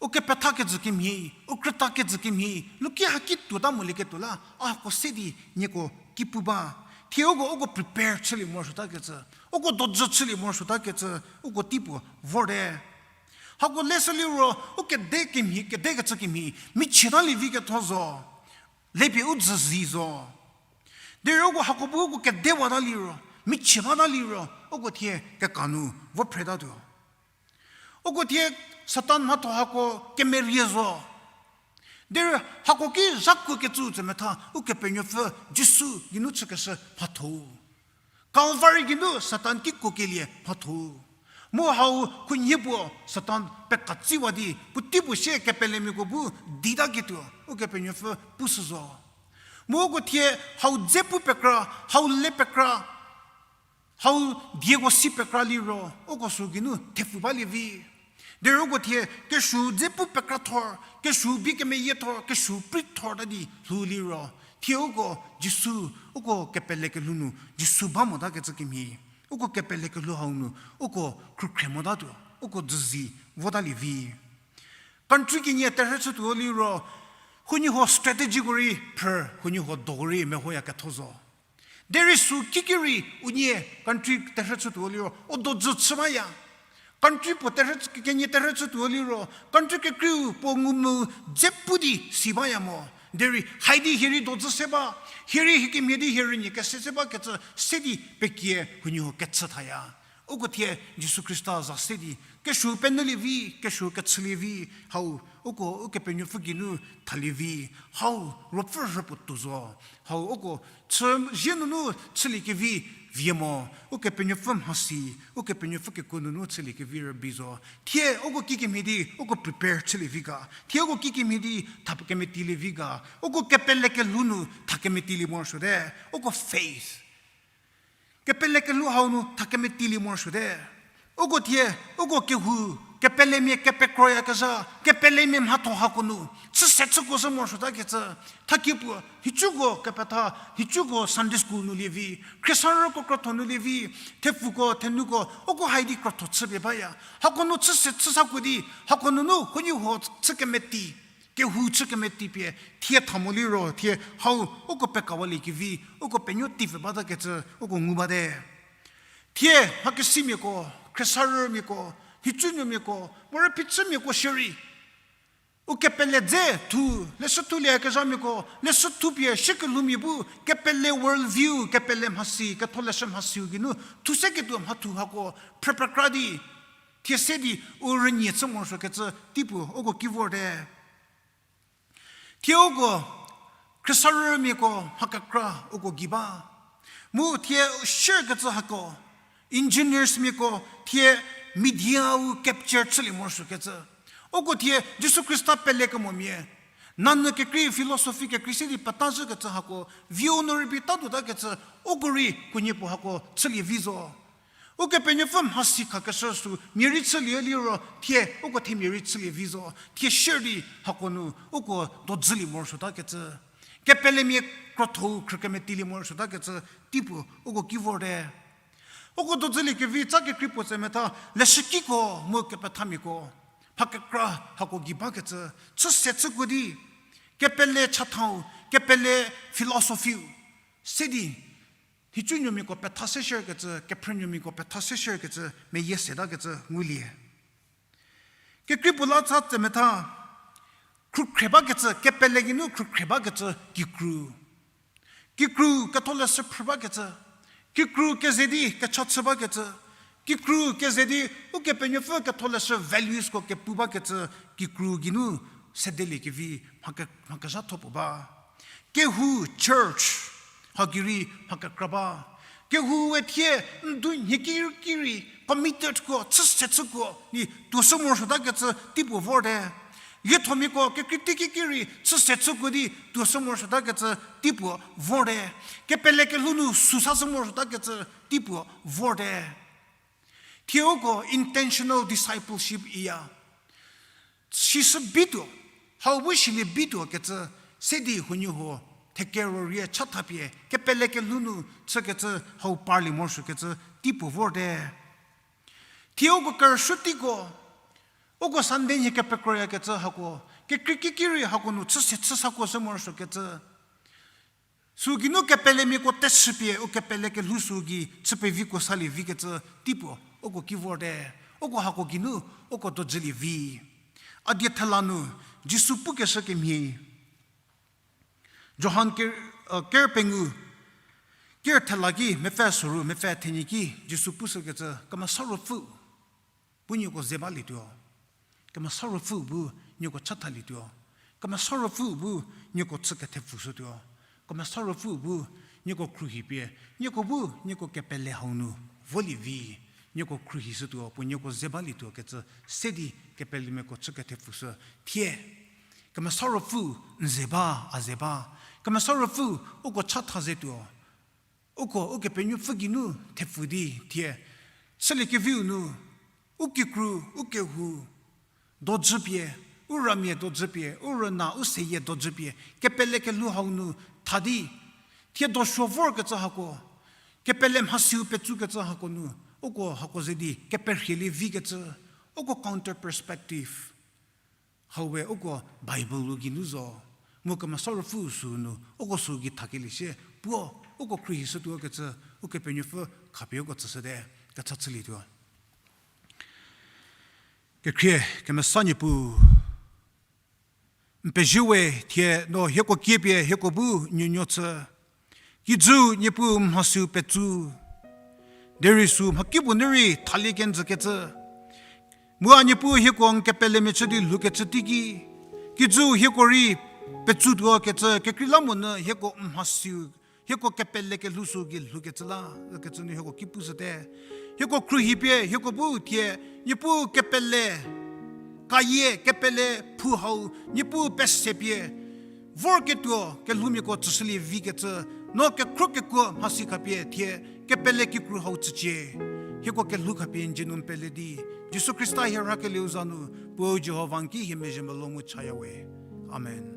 u kepethakecü kemhie, u krütakecü kemhie, luki haki tuota molieketuo la, a hako se di nieko ki pu ba. Thie uko, uko prepare chülie morosuotakecü, uko dojü chülie morosuotakecü, uko teipuo vorte. Hako leshü liro, u kede kemhie, kedekecü kemhie, michietalie vi ketho zo, lepie u dzüzi zo. Derei uko hako bu uko kedewata liro, michie bata liro, uko thie keka nu vo phretatuo. Uko thie Satan mhatho hako kemerie zo. Derei hako ki zhakuokecü tse metha Ukepenuopfü Jisu geinu chükeshü mhatho-u, Calvary geinu Satan ki kuokelie mhatho-u. Mu hau khunhie puo Satan pekatsiwa di puotei puo sie kepelemiako bu ditaketuo Ukepenuopfü pushü zo. Mu uko thie hau dze pu pekra, hau le pekra, hau dieko si pekra liro, uko sü geinu thepfu balie vi. Derei uko thie kesuo dze pu pekra thor, kesuo bie kemeyiethor, kesuo prithor ta di lhou liro, thie uko Jisu, uko kepele kelhou nu Jisu ba motakecü kemhie, uko kepele kelhou hau nu uko khrükhrie motatuo, uko dzüzi votalie vi. Country kenie terhü chütuo liro, huoniehuo strategy ko rei phrü, huoniehuo doko rei mehoyaketho zo. Derei sü kiki rei unie country terhü chütuo liro, u dojü chü baya. Country puo terhü, kenie terhü chütuo liro, country kekreiu puo ngumvü dze pu di si baya mo. Derei haidi hie rei dojü se ba, hie rei hie kemhie di hie rünie kese se bakecü se di pekie huoniehuo kechü thaya. Uko thie Jisu Khrista za se di kesuo penyülie vi, kesuo kechülie vi, hau uko Ukepenuopfü geinu thalie vi, hau ruopfü rhü puo tuo zo, hau uko chü zie nunu chüliekevi vie mo, Ukepenuopfü mhasi, Ukepenuopfü kekuo nunu chüliekevi rübei zo. Thie uko kikemhie di uko prepare chülie vi ga, thie uko kikemhie di tha kemetilie vi ga, uko kepele kelhou nu tha kemetilie morosuote, uko faith. Kepele kelhou hau nu tha kemetilie morosuote. Uko thie, uko kehou, kepelemia kepekroyakezha, kepelemia mhatho hako nu chüse chüko shü morosuotakecü, thakie puo nhicuko kepetha, nhicuko Sunday school nu lie vi, khriesarüko krotho nu lie vi, thepfuko, thenuko, uko haidi krotho chüpie baya. Hako nu chüse chüsako di, hako nunu huoniehuo chü kemeti, kehou chü kemeti pie thie tha mo liro, thie hau uko pekawaliekevi, uko penuo tei pfü batakecü uko ngu bate. Thie mhakesimiako, khriesarümiako, nhicunuomiako, morei phichümiako shierei, u kepele dze thu, leshü thulieyakezhamiako leshü thupie shiekelhoumia bu kepele world view, kepele mhasi, ketholeshü mhasiu geinu thu seketuo mhathu hako phrüpekra di, thie se di u rünie chü morosuokecü teipuo uko ki vorte. Thie uko khriesarümiako mha kekra uko gei ba. Mu thie shierkecü hako, engineersmiako thie media-u capture chülie morosuokecü, uko thie Jisu Khrista pelekemomia, nanyü kekrei, philosophy kekrei se di petazhükecü hako viu nu rübei tatuotakecü, uko rei khunhie puo hako chülie vi zo. Ukepenuopfü mhasi khakeshü sü mia rei chülie liro, thie uko themia rei chülie vi zo. Thie shier di hako nu uko dojülie morosuotakecü, kepelemia krotho-u khrükemetilie morosuotakecü teipuo uko ki vorte. Uko dodzülie kevi tsa kekrei puo tse metha, leshükiko mu kepethamiako, mha kekra hako gei bakecü, chüse chüko di, kepele chathau, kepele philosophy-u, se di, nhicunuomiako petha se shierkecü, kephrünuomiako petha se shierkecü, meyie setakecü ngulie. Kekrei puo la tsa tse metha, khrükhre bakecü, kepele geinu khrükhre bakecü kikru. Kikru ketholeshü phrü bakecü. Kikru keze di kecha chü bakecü. Kikru keze di Ukepenuopfü ketholeshü valuesko kepu bakecü kikru geinu sedelie kevi mha ke-, mha kezhatho puo ba. Kehou church, haki rei mha kekra ba. Kehou we thie n du nhieki ki rei committedko, chüse chüko, ni tuoshü morosuotakecü teipuo vorte. Yiethomiako kekrei teiki ki rei chüse chüko di tuoshü morosuotakecü teipuo vorte. Kepele kelhou nu süsashü morosuotakecü teipuo vorte. Thie uko intentional discipleship iya. Sishü bituo, hau bu silie bituo kecü, se di huoniehuo, thekero rie chathapie, kepele kelhou nu chükecü, hau parlie morosuokecü teipuo vorte. Thie uko kerüshüteiko, uko Sunday nhie kepekroyakecü hako, kekrei ki ki rei hako nu chüse chüsako shü morosuokecü. Sü geinu kepelemiako teshüpie, u kepele kelhou sü gei chü peviko salie vikecü teipuo, uko ki vorte, uko hako geinu, uko dojülie vi. A die thela nu, Jisu pukeshü kemhie. Johan ker, ker pengou, ker thela ki, mepfü soru, mepfü thenie ki, Jisu pushükecü, Kemesa Ruopfü bu nieko ze balietuo. Kemesa Ruopfü bu nieko chathalietuo. Kemesa Ruopfü bu nieko chü kethepfushütuo. Kemesa Ruopfü bu nieko khruohipie, nieko bu nieko kepele hau nu volie vi, nieko khruohishütuo, puo nieko ze balietuo kecü se di kepelemiako chü kethepfushü thie. Kemesa Ruopfü n ze ba, a ze ba. Kemesa Ruopfü uko chatha zetuo. Uko Ukepenuopfü geinu thepfu di thie, chüliekeviu nu, u kikru, u kehou, dojüpie, u ramia dojüpie, u rüna, u seyie dojüpie, kepele kelhou hau nu tha di, thie dosuo vorkecü hako, kepele mhasiu petsukecü hako nu, uko hako ze di keperhielie vikecü, uko counter perspective. Hau we uko Bible-u geinu zo, mu Kemesa Ruopfü sü nu uko sü gei thakelie sie puo, uko khruohishütuo kecü, Ukepenuopfü khapie uko tsüshüte, kecha chülietuo. Kekhrie kemesa Niepuu, n pezie we thie no hieko kiepie hieko bu nuonuo chü. Kijüu Niepuu mhasiu petsu. Derei sü mhakipuo nu rei thalie kenjükecü. Mu a Niepuu hieko n kepelemia chü di lhoukecü teiki. Kijüu hieko rei petsutuo kecü kekreilamonyü hieko mhasiu, hieko kepele kelhou sü gei lhoukecü la, kecü nu hieko ki pushüte. Hieko khruohipie hieko bu thie, Niepuu kepele, kayie kepele phu hau, Niepuu pesepie, vorketuo kelhoumiako tsüshülie vikecü, no kekhro kekuo mhasi khapie thie, kepele kikru hau tsücie. Hieko kelhou khapie n dzie nu n pele di, Jisu Khrista hie rhakelieu za nu, Puo Jihova n ki hie mezhie melou mu chaya we. Amen.